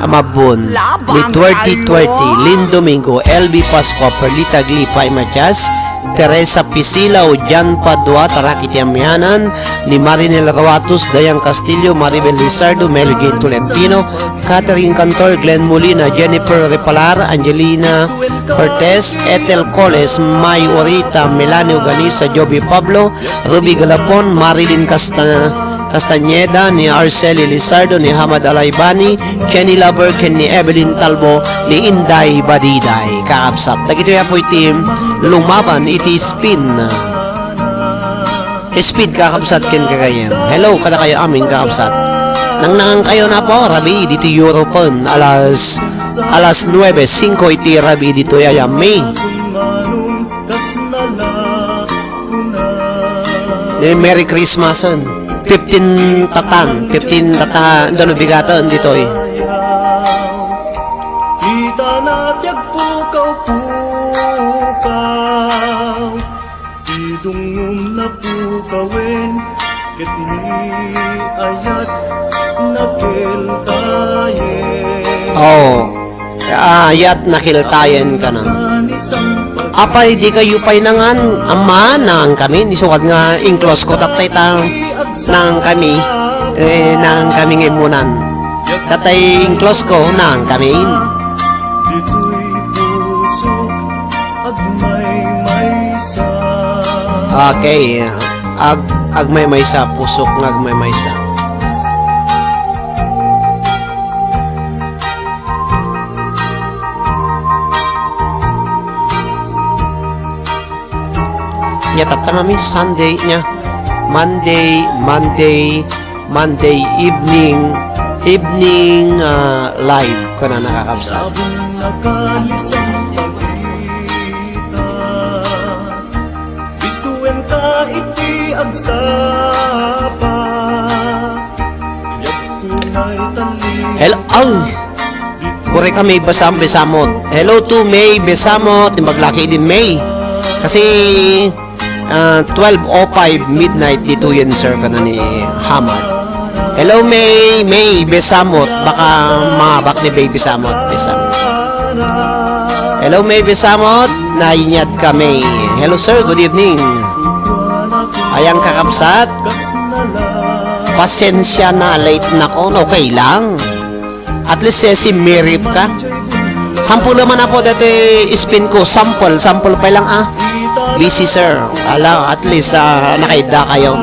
Amabon, ni Twerty Twerty, Lin Domingo, L B Pascua, Perlita Glipa, Matias, Teresa Pisilao, Jan Padua, Taraki ti Amianan, ni Marinel Ruatus, Dayan Castillo, Maribel Lizardo, Mel Gay Tolentino, Catherine Cantor, Glenn Molina, Jennifer Repalar, Angelina Cortez, Ethel Coles, May Orita, Melanie Organisa, Joby Pablo, Ruby Galapon, Marilyn Casta-, Castañeda, ni Arceli Lizardo, ni Hamad Alaibani, Jenny Lover, ken ni Evelyn Talbo, ni Inday Badiday. Kakabsat, dagitoy apo iti lumaban iti spin. Speed, kakabsat, ken gagayyem. Hello kadakayo amin, kakabsat. Nangnangan kayo na po, rabii ditoy Europen, alas, alas nuebe singko iti rabii ditoy aya May. Ni Merry Christmas, en. Fifteen tatan, fifteen tatan, dano bigaten ditoy. Kita na ti agpukaw-pukaw. Idungngom napukawen ket ni ayat nakiltayen. Oh, ayat nakiltayen kana. Apay, di kayo pay nangan? Ama, nangan kami. Ni sukat nga in-close ko, tatay ta nangan kami. Eh, nangan kami nga imunan. Tatay in-close ko, nangan kami. Ditoy pusok agmaymaysa. Okay. Ag-, agmaymaysa, pusok nga agmaymaysa. Nia, tatta, mami, Sunday nia. Monday, Monday, Monday evening, evening, ah, live, kuna, nakakabsat. Hello, ay, kuri ka, May Basam-, Besamot. Hello to May Besamot, imbag laki din May. Kasi, ah, twelve oh five midnight ditoyen, sir, kana ni Hamad. Hello, May, May Besamot. Baka mangabak ni Baby Samot, Besamot. Hello, May Besamot. Nainyat kami. Hello, sir. Good evening. Ayan, kakabsat. Pasensya na, late na ko. Okay lang. At least, eh, si Mirip ka. Sample naman ako dati spin ko. Sample, sample pa lang, ah. Busy, sir. Ala, at least, ah, nakaida kayo.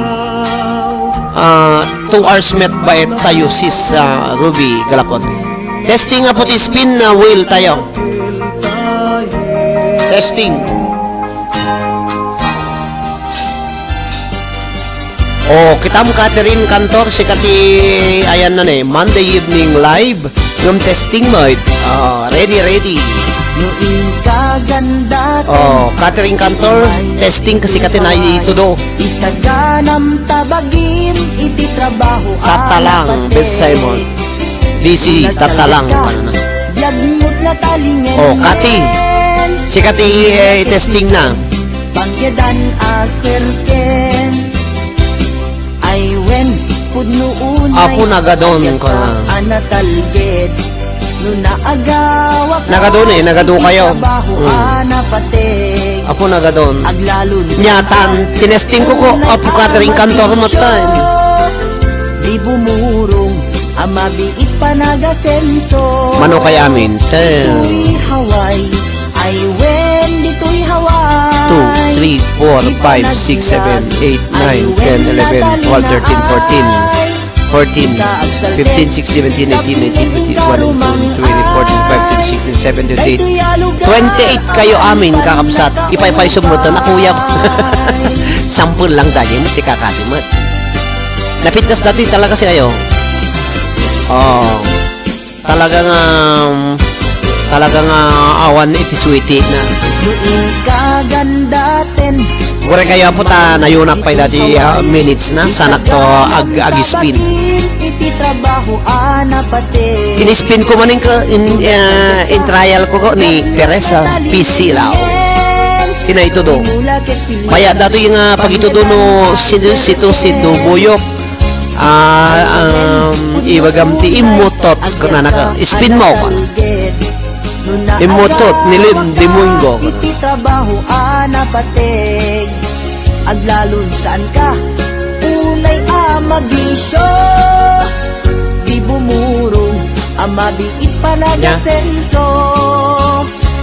Ah, two hours met ba et tayo, sis, ah, Ruby Galapon. Testing nga po ti spin na wheel tayo. Testing. Oh, kitam Catherine Cantor, sika ti ayan na ne, Monday evening live, ngem testing met. Oh, ready, ready. No inka ganda, Oh, Catherine Cantor, testing kasi ka ti naitudo. Isaganam ta bagim iti trabaho. Tatalang, Best Simon. Busy, tatalang, ano na. Biag mo't natalingen. Oh, Kati. Sika ti, eh, testing na. Panggedan a serken. Ay wen, pudno unay. Apo nagadon ka na. A natalged. No naagawak. Nagadon eh, nagado kayo. Trabaho Hmm. a napateg. Apo nagadon. Aglalon. Nyatan, tinesting ko ko, Apo Catherine Cantor matan. Di bumurong a mabiit panagasenso. Mano kay amin? Ten. Ditoy Hawaii. Ay wen, ditoy Hawaii. Two, three, four, five, six, seven, eight, nine, ten, eleven, twelve, thirteen, fourteen, fourteen, fifteen, sixteen, seventeen, eighteen, nineteen, twenty, twenty-one, twenty-two, twenty-four, twenty-five, twenty-six, twenty-seven, twenty-eight, twenty-eight kayo amin, kakabsat. Ipaypay sumutan, akuyap. Sampol lang daging, si kakati met. Napintas dati talaga si ayo. Oh. Talaga nga, talaga nga awan iti suwiti na. Noon kagandaten. Gure kayo apo ta nayunak pay dati, ah, minutes na. Sanak to ag-, ag-spin. Iti trabaho a napateg. In-spin ko man in, in, ah, in trial ko ko ni Teresa P. Silao. Tinayto do. Maya dato yung, ah, pagitudo no sino, sito, sito, buyok. Ah, um, ibagam ti immutot, kunana ka, spin mo, kunana. Immutot ni Lynn Dimuingo, kunana. Iti trabaho a napateg, aglalon saan ka, unay a mabisyo, di bumurong a mabiit panagasenso,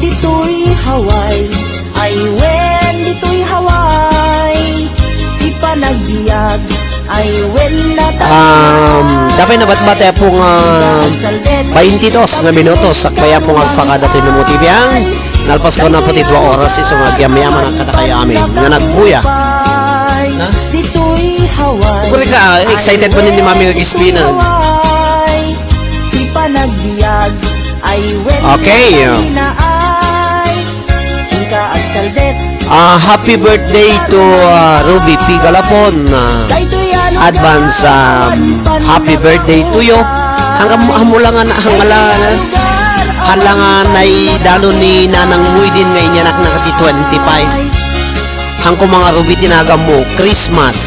ditoy Hawaii. Ay wen, ditoy Hawaii, ti panagbiag. Ay wen, nata- Um, dapay nabatbati a pung, ah, baintidos nga minutos, sakbay a pung agpakada ti Numo T V ang nalpas ko na po ti dua oras, isu nga agyamyaman ang kadakayo amin nga nagbuya. Na? Ditoy Hawaii. Puri ka, ah, excited pa ni Mami nga gisbinan. Hawaii, ti panagbiag. Ay wen, Okay, yeah. Ay Ah, happy birthday to, ah, Ruby P. Galapon. Ah, advance, um, happy birthday to you. Hanggang, hanggang lang nga, hanggang lang nga, hanggang lang nga naidanon ni Nanang Muidin nga inyanak na kati twenty-five. Hangko mga Ruby, tinagan mo, Christmas.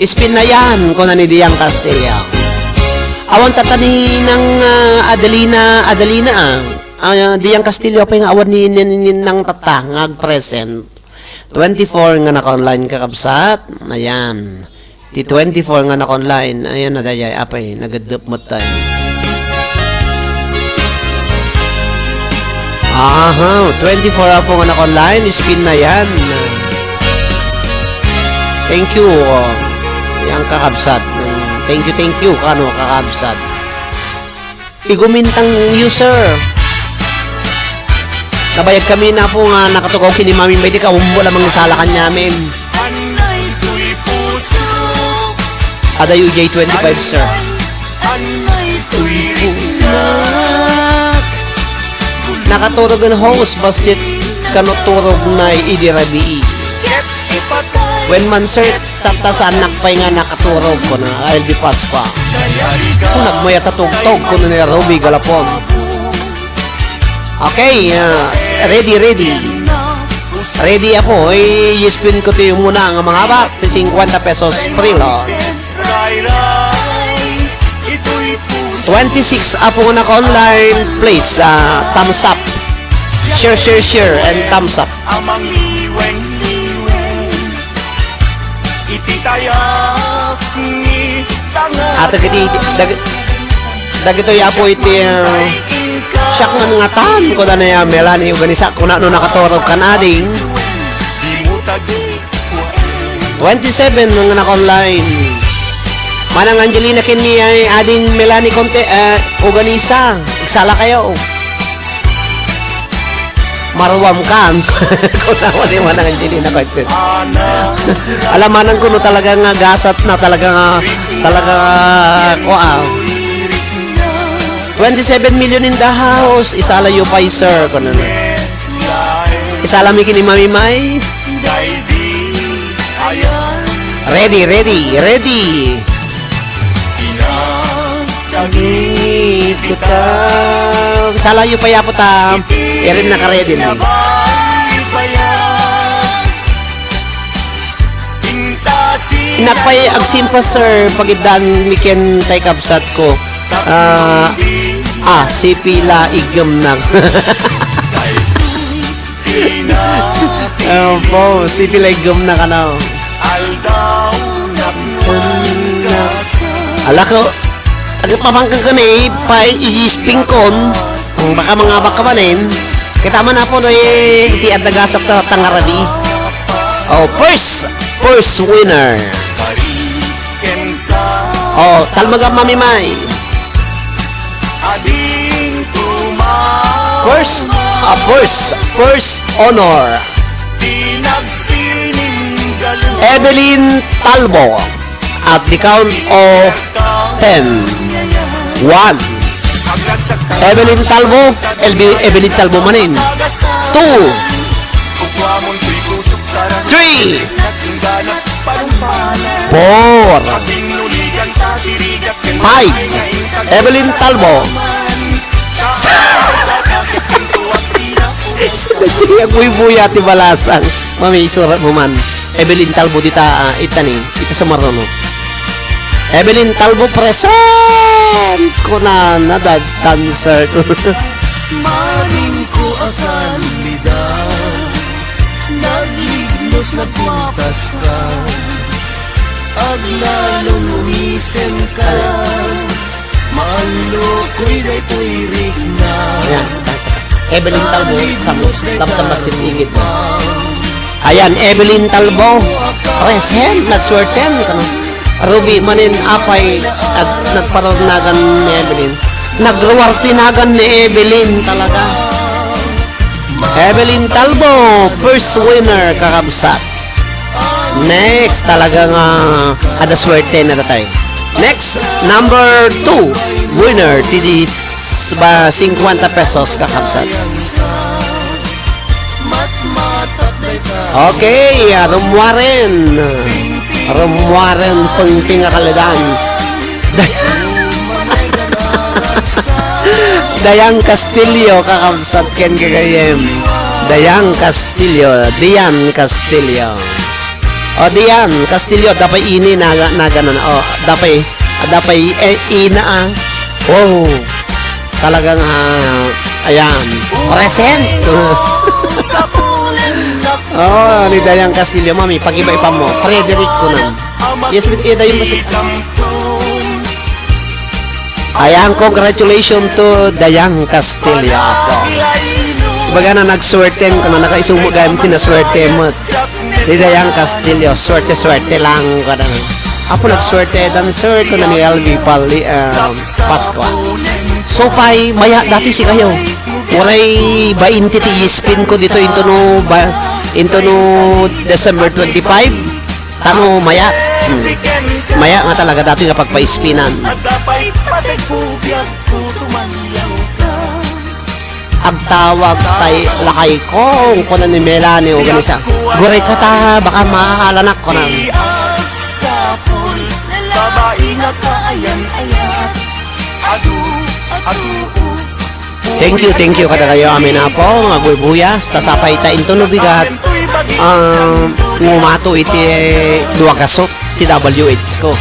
Ispin na yan, kuna ni Diang Castilla. Awan tata ni nang, ah, Adelina, Adelina, ah. Ah, Diang Castilla, apay nga awan ni, ni, ni nang tata nga ag-present. Twenty-four nga naka-online, kakabsat. Ayan. Ti twenty-four nga naka-online. Ayan na, dayay, apay, nagaddep met tayo. Aha, twenty-four apo nga naka-online, ispin na yan. Thank you, oh. Yang kakabsat. Thank you, thank you, kano kakabsat. Igumintang user. Nabayag kami na po nga nakatugaw kini Mami May, di ka umbo lamang isala kanyamin. Adayo jay twenty-five, sir. Nakaturog ang host, basit kano turog na idi rabii. When man, sir, tata saanak pay nga nakaturog, kuna L B Pascua. Kung nagmayat a tugtog, kuna ni Ruby Galapon. Okay, ah, s-, ready, ready. Ready ako. Eh, ispin ko ti umuna nga mangabak, ti cincuenta pesos preload. Twenty-six apo nga naka-online, please, ah, thumbs up. Share, share, share, and thumbs up. Iti tayak ni Ato kiti, dag-, dagitoy apo iti, ah, siak nga ngatan, kuna ni, ah, Melanie Uganisa, kuna no nakaturog kan ading. Twenty-seven nga naka-online. Manang Angelina ken ni ay ading Melanie Conte, ah, Uganisa. Igsala kayo. Maruam kan. Kuna mo ni Manang Angelina Carter. Alamanan ko no talaga nga gasat na, talaga nga, talaga nga, kua. Twenty-seven million in the house. Isala yu pay, sir. Kuno na. Isala mi ken ni Mami May. Ready, ready, ready. Isala yu pay, apo, ta irin naka-ready ni. Innak pay agsimpa, sir, pagiddan mi ken tay kabsat ko. Ah, ah, si Pila igem na. Opo, si Pila igem na kano. Ala ko, agpapangkeng ken ni pay ispingkon, ang baka mangabak ka manen. Kita man, apo, no, eh, iti adda gasat ta tangarabi. Oh, first, first winner. Oh, talmagan, Mami May. First, ah, first, first honor. Evelyn Talbo at the count of ten. One. Evelyn Talbo, Elvi-, Evelyn Talbo manen. Two. Three. Four. Five. Evelyn Talbo. Sa-, sa-, ako'y buya ti balasang. Mami, isurat mo man. Evelyn Talbo dita, ah, itani, ita sa Marono. Evelyn Talbo present! Kunana, da-, dancer. Maning ko a kandidat, naglignos, nagpintas ka, aglalong lumisen ka, maanlokoy daytoy rikna. Ayan. Evelyn Talbo, sa, sa, sa, sa igid. Ayan, Evelyn Talbo. Present, nagswerten, kano. Ruby, manen, apay, ag-, nagparornagan ni Evelyn. Nagruwartinagan ni Evelyn talaga. Evelyn Talbo, first winner, kakabsat. Next, talaga nga, ah, ada swerte na tatay. Next, number two, winner, T G, s-, ba, cincuenta pesos, kakabsat. Okay, ah, rumwaren. Rumwaren, pengpeng a kaladan. Dayang Castillo, kakabsat ken gagayyem. Dayang Castillo, Dian Castillo. O, Dian Castillo, dapay ini, naga-, nagana na. O, dapay, dapay, eh, ina, ah. Oh. Talagang, ah, ayan. Present. Oh, ni Dayang Castillo, mami, pag-iba-iba mo. Frederick ko na. Yes, eh, Dayang Castillo. Ayan, congratulations to Dayang Castillo, apo. Baga na nagswerten, kung nakaisumugay mo, tinaswerte mo. Ni Dayang Castillo, swerte-swerte lang, kada. Apo, nagswerte, dancer ko na ni L V Pali, ah, Pascua. So, pay, maya, dati si kayo. Uray, bainte ti spin ko dito, into no, ba, into no December twenty-five. Tano, maya. Hmm. Maya nga talaga dati nga pagpaispinan. Agtawag tay lakay ko, kuna ni Melanie Organisa. Guray ka ta, baka maalanak ko na. Thank you, thank you kadakayo amin, apo, nga agbuybuya, ta sapay ta into no bigat, ah, ngumato iti dua gasok ti W H ko.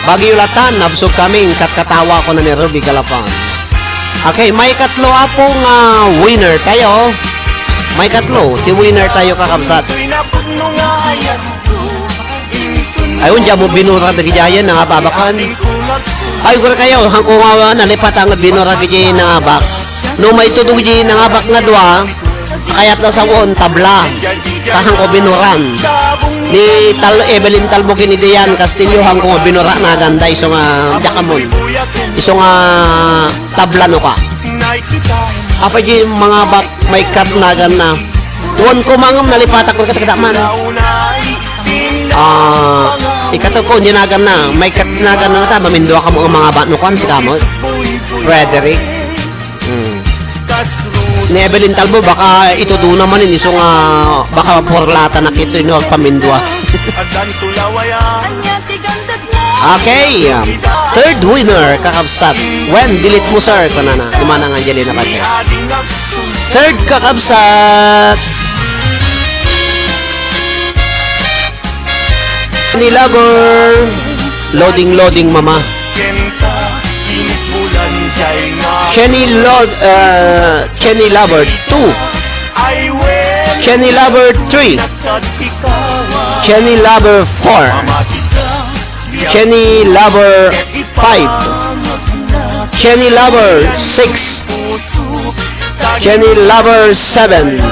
Baguio Latan, nabsog kami, katkatawa ko na ni Ruby Galapang. Okay, maikatlo, apo, nga winner tayo. Maikatlo, ti winner tayo, kakabsat. Ay, unja mo binura dagiti ayan nga ababakan. Ay, gura kayo, hangko nga nalipat ang binura dagiti nangabak. No maitudog dagiti nangabak nga dua, kayat na sawon, tabla. Kahangko binuran. Ni Tal-, Evelyn Talbo ken ni Dian Castillo, hangko nga binura na ganda, iso nga diak amon. Iso nga tabla no ka. Apay di mangabak, maikkat naganna. Wen ko mangem nalipatak ko, kada man. Ah, ikato ko, di naganna. Maikkat naganna ta, mamindua kamo nga mangabak no kuan, si kamo. Frederick. Hmm. Ni Evelyn Talbo, baka itudo naman yun, iso nga, baka porlatan na kito, ino, agpamindua. Okay, um, third winner, kakabsat. Wen, delete mo, sir, kunana. Ni Manang Angelina Cortez. Third, kakabsat. Ni Lover. Loading, loading, mama. Chenny Lo-, uh, Chenny Lover two. Chenny Lover three. Chenny Lover four. Chenny Lover five. Chenny Lover six. Chenny Lover seven.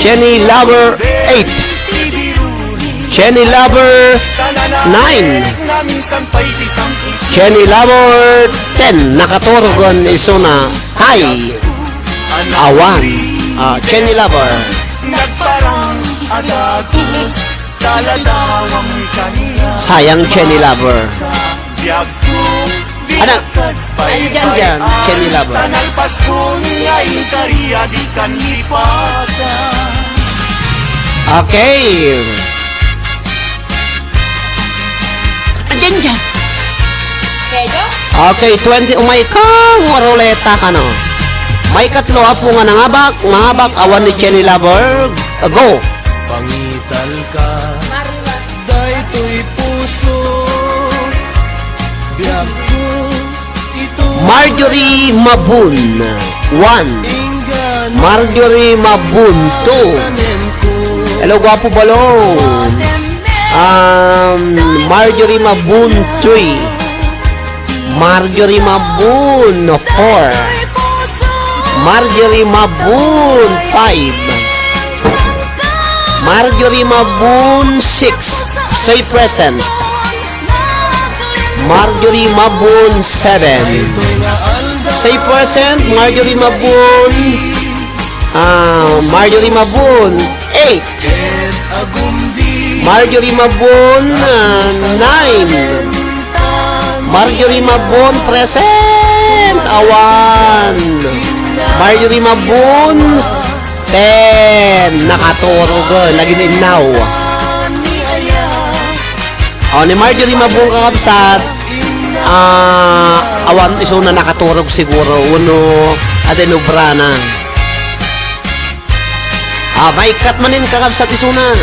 Chenny Lover eight. Chenny Lover nine. Chenny Lover ten. Nakaturogen isuna tie. Awan. Ah, Chenny Lover. Sayang, Chenny Lover. Ana, ay, dyan, dyan, Chenny Lover. Okay. Andyan, dyan. Pedro? Okay, twenty. Umay ka, maruleta ka, no? May katlo, apo nga nangabak, mangabak, awan ni Chenny Lover. Go. Pangital ka. Marula. Daytoy puso. Biag ko. Marjorie Mabun, one. Marjorie Mabun, two. Hello, gwapo balon. Um, Marjorie Mabun, three. Marjorie Mabun, four. Marjorie Mabun, five. Marjorie Mabun, six. Say present. Marjorie Mabun, seven. Say present, Marjorie Mabun. Ah, Marjorie Mabun, eight. Marjorie Mabun, ah, nine. Marjorie Mabun, present. Awan. Marjorie Mabun, ten. Nakaturog, eh, naging innaw. O, ni Marjorie Mabun, kakabsat, ah, awan isuna nakaturog siguro, wenno adda inubrana. Ah, maikkat manen, kakabsat, isuna.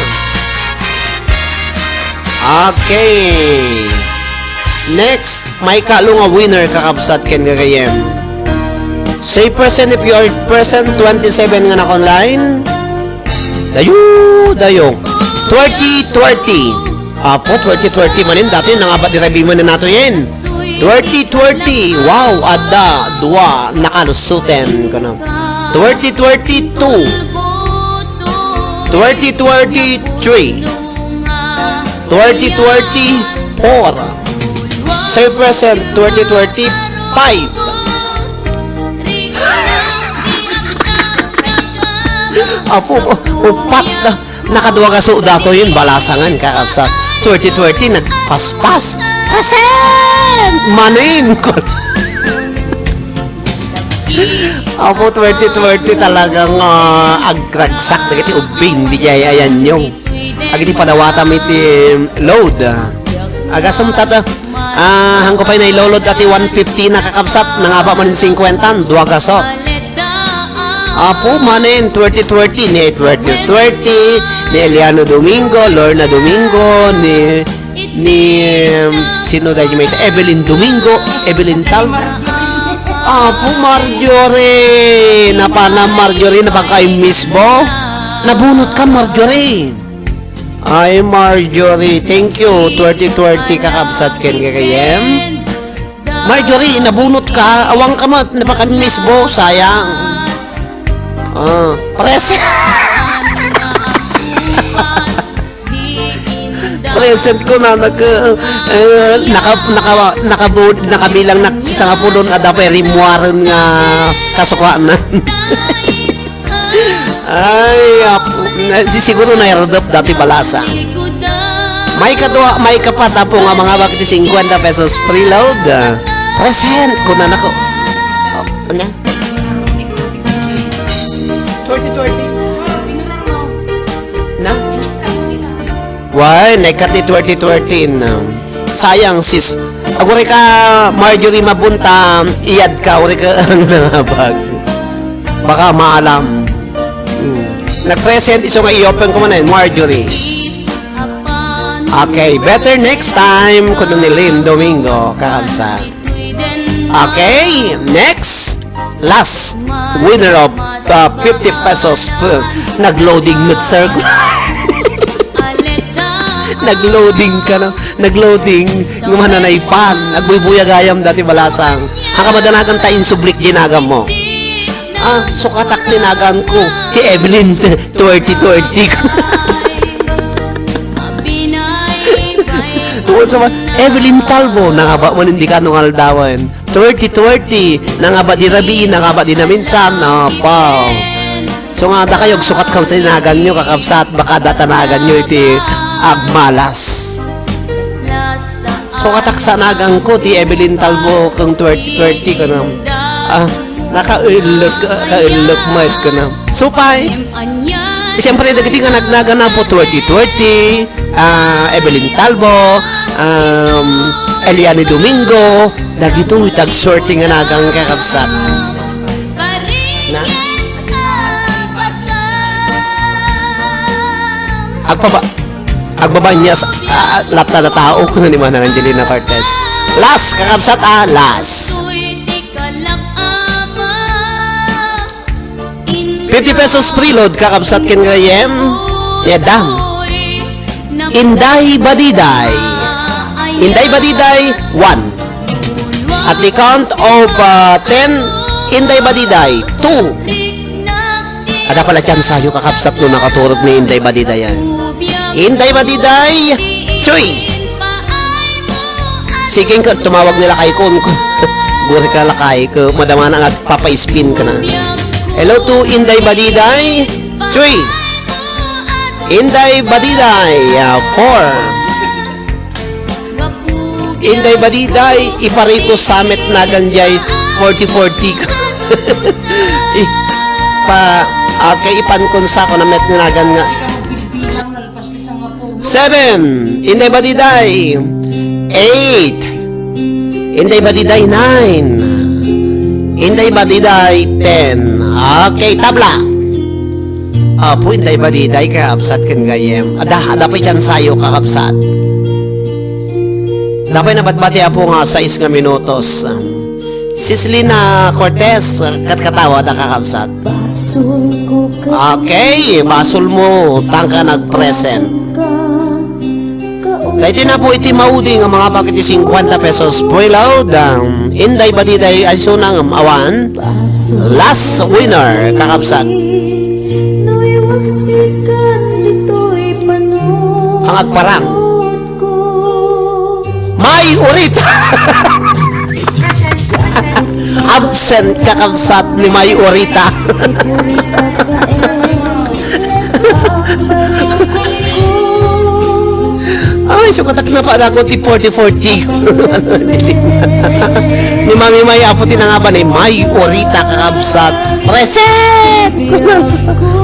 Okay. Next, maikatlo nga winner, kakabsat, ken gagayyem. Say present if you are present, twenty-seven nga naka-online. Dayo, dayo. Twenty twenty. Apo, twenty twenty manen, datoy nangabat di tabi manen nato yen. Twenty twenty. Wow, adda, dua, nakalusuten, kano. Twenty twenty-two. Twenty twenty-three. Twenty twenty-four. Say present, twenty twenty-five. Apo, upat na. Nakadua gaso datoyen, balasangan, kakabsat. Twenty twenty, nagpaspas. Present! Manen! Apo, twenty twenty talagang, ah, agragsak dagiti ubbing, di jay ayanyo. Agiti padawatam iti load. Agasem tata, ah, hanko pay nailolod ati one fifty na, kakabsat, nangaba manen singkuenta, dua gaso. Apo manen, twenty twenty, ni twenty twenty, ni Eliano Domingo, Lorna Domingo, ni, ni, um, sino daydi maysa? Evelyn Domingo, Evelyn Tal. Apo Marjorie, napana Marjorie, napakaimmisbo. Nabunot ka, Marjorie. Ay, Marjorie, thank you. Twenty twenty, kakabsat ken gagayyem. Marjorie, nabunot ka. Awan ka met, napakaimmisbo, sayang. Ah, pres-, pres-, Send ko na nag, eh, naka-, naka-, nakabu-, nakabilang na sa sangapulo, adda pay rimmuaren nga kasukanan. Ay, apo, na, si-, siguro nairudop dati balasa. May kadua, may kapat, apo, nga mangabak iti cincuenta pesos preload. Ah, present, kunana ko. Oh, ania? Twenty twenty. Na? Why? Naikat ni twenty thirteen. Sayang, sis. Aguray ka, Marjorie Mabunta, iyad ka, aguray ka, ang nangabag. Baka maalam. Hmm. Nag-present, isu nga i-open ko man, eh, Marjorie. Okay, better next time, kuno ni Lynn Domingo, kakabsat. Okay, next. Last winner of, uh, fifty pesos. P-, nag-loading met, sir. Nag-loading ka na. Nag-loading. Nga mananaypan. Nagbuybuya gayam dati balasang. Haka madanagan ta insublik di nagan mo. Ah, sukatak ti nagan ko. Ti Evelyn, twenty twenty. Evelyn Talbo, nangaba man indi ka nung aldawan. Twenty twenty, nangaba di rabii, nangaba di naminsan, apo. So nga, adda kayo, agsukat kan sa naganyo, kakabsat, baka adda ta naganyo iti agmalas. So, kataksa naganko ti Evelyn Talbo kang twenty twenty, kanam. Ah, nakaellek, kaellek met, kanam. Supay, siyempre, dagiti nga nagnagan apo, twenty twenty, ah, Evelyn Talbo, um, Eliane Domingo, dagitoy ti agsuerte nga nagan, kakabsat. Na? Agpaba-, agbabanyas, ah, latta na tao, kuno ni Manang Angelina Cortez. Last, kakabsat, ah, last. Fifty pesos preload, kakabsat, ken gayem. Yadang. Inday Badiday. Inday Badiday, one. At the count of, uh, ten, Inday Badiday, two. Adda pala tsansayo, kakabsat, no nakaturog ni Inday Badiday, ah. Inday Badiday, three. Sige, ka, tumawag nila kay kun. Guri ka lakay, ka, madama na nga papa-spin ka na. Hello to Inday Badiday, three. Inday Badiday, ah, four. Inday Badiday, iparikos sa met nagan jay forty forty. I-, pa, okay, ipankon sa ko na met nagan nga. Seven, Inday Badiday. Eight, Inday Badiday, nine. Inday Badiday, ten. Okay, tabla. Apo, Inday Badiday, kakabsat, ken gayem. Adda, adda pay tsansayo, kakabsat. Adda pay nabatbati, apo, nga sais nga minutos. Sislina Cortez, katkatawa da, kakabsat. Okay, basol mo, tangka nag-present. Daytoy na po iti maudi nga mangabak iti cincuenta pesos preload, um, Inday Badiday, ay sunang, um, awan. Last winner, kakabsat. Ang agparang. May Urita! Absent, kakabsat, ni May Urita. Ay, sukatak na pa ako ti forty forty. Ni Mami May, apo ti nangaba ni May Urita, kakabsat. Present!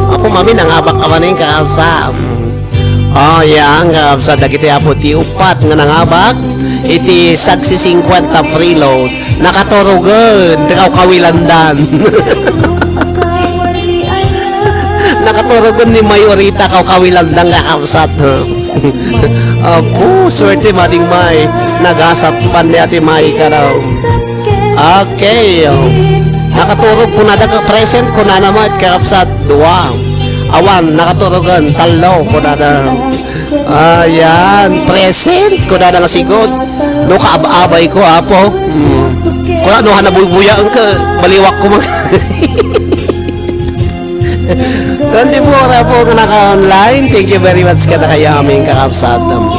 Apo, Mami, nangabak ka ba ni, kakabsat? Oh, yan, kakabsat, dagiti apo ti upat nga nangabak iti sagsi cincuenta preload. Nakaturogen ti kawkawilandan. Nakaturogen ni May Urita, kawkawilandan, kakabsat. Apo, suerte, Mading May. Nagasat pan ni Ate May, kanaw. Okay. Nakaturog kunada ka present, kunana met, kakabsat, dua. Awan, nakaturogen, tallo, kunada. Ayan, present, kunada nga sigud. No kaab-abay ko, apo. Hmm. Kuna no, hanabuybuyaen ka, baliwak ko mag-, Twenty-four, apo, nga naka-online. Thank you very much kadakayo amin, kakabsat. Um,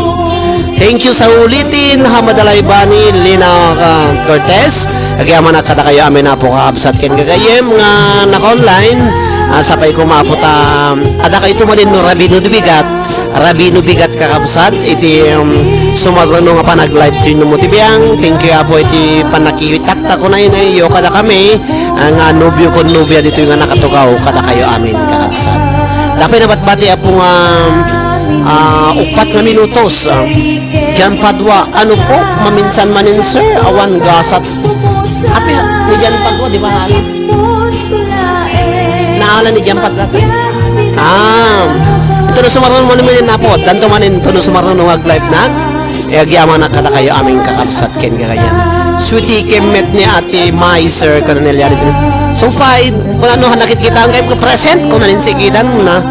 Thank you sa ulitin, Hamad Alaibani, Lina, ah, Cortez. Agyamanak kadakayo amin, Apo, kakabsat ken gagayyem nga naka-online. Ah, sapay koma, Apo, ta, ah, adda kayo tumalin no Rabino di Bigat. Rabino Bigat, kakabsat, iti, um, sumaruno nga panag-live toy no mo ti biang. Thank you, Apo, iti panakitak ta kunay na iyo kadakami, ah, nga nobio kon nobia ditoy nga nakatugaw kadakayo amin, kakabsat. Dapay nabatbati, Apo, nga, ah, upat nga minutos, ah, John Padua, ano po, maminsan manen, sir, awan gasat. Api, ni John Padua, di ba, hala? Naala ni John Padua? Ah, ito na sumaruno manen, Apo, danto manen, ito na sumaruno nga ag-live na. E, agyamanak kadakayo amin, kakabsat ken gagayyem. Sweetie, ken met ni Ate Mai, sir, kuna ni Eliari. So, pa, kuna no, nakitkitaan kayo ko present, kuna nin sikitan na,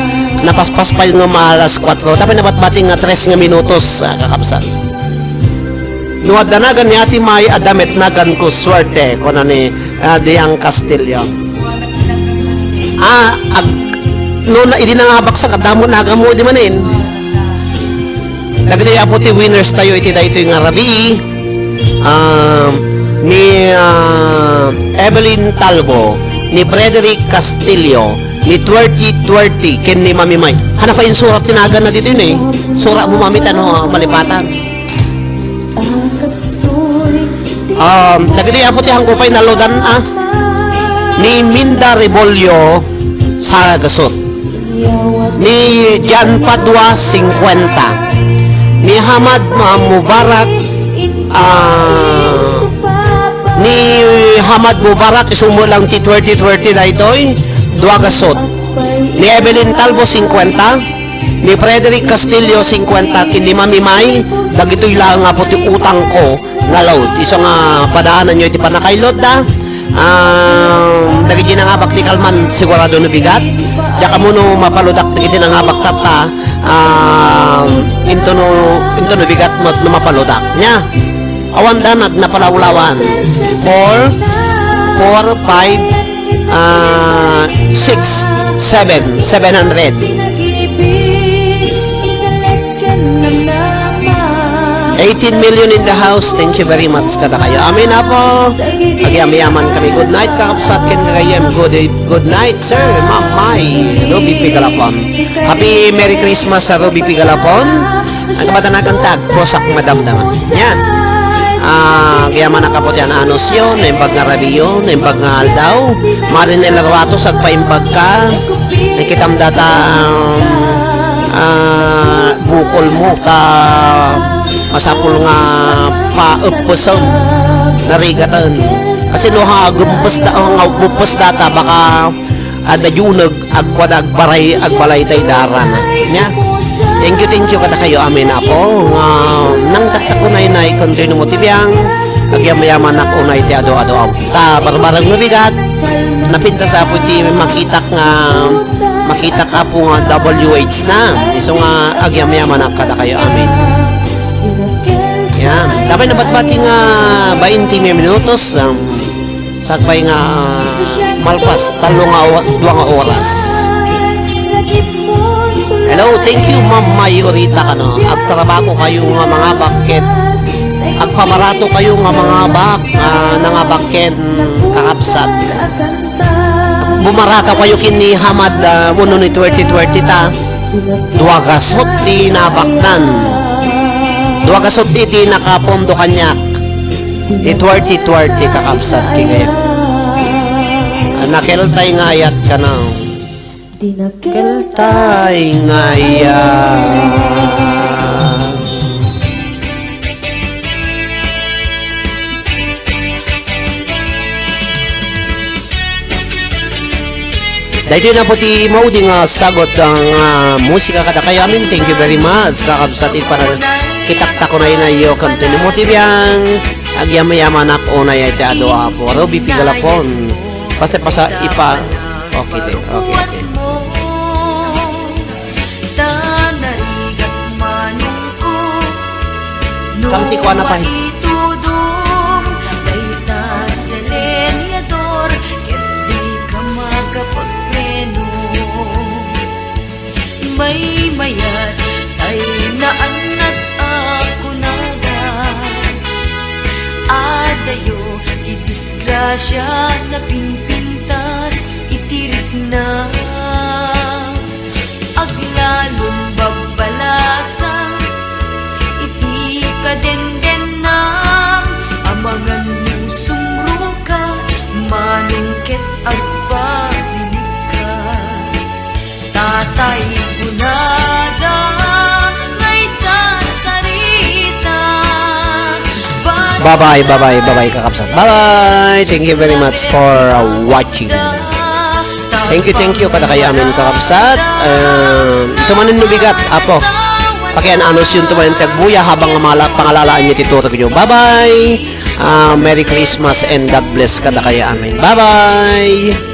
napaspas pa yung mga alas kuwatro. Tapos nabatbati nga tres nga minutos, ah, kakabsat. No, adda nagan ni Ate Mai, adda met nagan ko, suerte, kuna ni, ah, Diang Castillo. Ah, ag-, no, na, idi nangabaksak, adda mo, nagan mo, di manen. Dagiti Apo ti winners tayo iti daytoy nga rabii, ah, ni, ah, Evelyn Talbo, ni Frederick Castillo, ni Twerty Twerty, ken ni Mami Mai. Hana pa insurat ti naganna ditoy, ne? Surat mo, Mami, ta no, ah, malipatan. Um, dagiti Apo ti hangko pay naludan, ah, ni Minda Rebollo, saragasut. Ni John Padua, singkuenta. Ni Hamad, ah, Mubarak, ah, ni Hamad Mubarak, isu met lang ti twenty twenty daytoy, dua gasut. Ni Evelyn Talbo, singkuenta. Ni Frederick Castillo, singkuenta. Ken ni Mami Mai, dagitoy laeng, Apo, ti utangko nga load. Isu nga padaananyo iti pannakailodda. Ah, dagiti nangabak ti kalman, sigurado no bigat. Diak ammo no mapaludak dagiti nangabak tatta, ah, into no, into no bigat met no mapaludak. Nia, awan danag napalawlawan. Four, four, five, ah, six, seven, seven hundred. Eighteen million in the house. Thank you very much kadakayo. Amen, Apo. Agyamyaman kami. Good night, kakabsat, ken gagayyem. Good, good night, sir, Ma'am Mai, Ruby Pigalapon. Happy Merry Christmas, sir, Ruby Pigalapon. Ang kabatanag ang tagpo, sak madamdama. Nia. Ah, agyamanak, Apo, ti anusyo, naimbag nga rabiiyo, naimbag nga aldaw. Marinel Ruato, sagpaimbag ka. Nakitam data, um, ah, bukol mo, ta masapul nga paeppesem, narigaten. Kasi no, ha, agempes da, nga agempes data, baka, ah, dayuneg, agkuada, agbaray, agbalay tay darana. Nia? Thank you, thank you kadakayo amin, Apo. Nga nangtaktak unay na ikontinumo ti biang, agyamayaman ak unay ti adu-adu, Apo. Ta barbareng no bigat, napintas, Apo, ti makitak nga, makitak, Apo, nga W H na. Isu nga agyamayaman ak kadakayo amin. Yan. Tapay nabatbati nga bainte minutos, um, sakbay nga malpas, tallo nga o-, dua nga oras. Hello, thank you, Ma'am Mayorita, kano. Agtrabaho kayo nga mga bakit. Agpamarato kayo nga mga bak, ah, nga bakit, mm, kakabsat. Bumarata kayo ken ni Hamad, ah, uno ni twenty twenty ta. Dua gasot ti nabaktan. Dua gasot ti, ti nakapondo kaniak. Ti twenty twenty, kakabsat, ken gayam. Ah, nakeltay nga ayat kano. Keltay nga ayat. Daytoy na po ti maudi nga sagot nga musika kadakayo amin. Thank you very much, kakabsat, iti panagkitaktak unay na iyo, kanto ni mo ti biang. Agyamayamanak unay iti adu, Apo. Ruby Pigalapon. Basta pasa-, ipa-, okay, te. Okay, okay. Ta narigat manongko. Kam ti kuana pay. Maitudom dayta selenyador ket dika makapagpreno. Maymayat tay naannat a kun Tayo ti disgrasia, napinpintas iti rikna. Aglalon babbalasa iti kadendennam, amangan no sumroka, manong ket agpabilikka. Tatay kunada, nga isan sarita. Bye-bye, bye-bye, bye-bye, kakabsat. Bye-bye. Thank you very much for, uh, watching. Thank you, thank you, kadakayo amin, kakabsat. Um, ito manen no bigat, apo. Pakian-anus yun to manen ti agbuya habang mala-, pangalalaan nyo ti turog nyo. Bye-bye. Uh, Merry Christmas and God bless kadakayo amin. Bye-bye.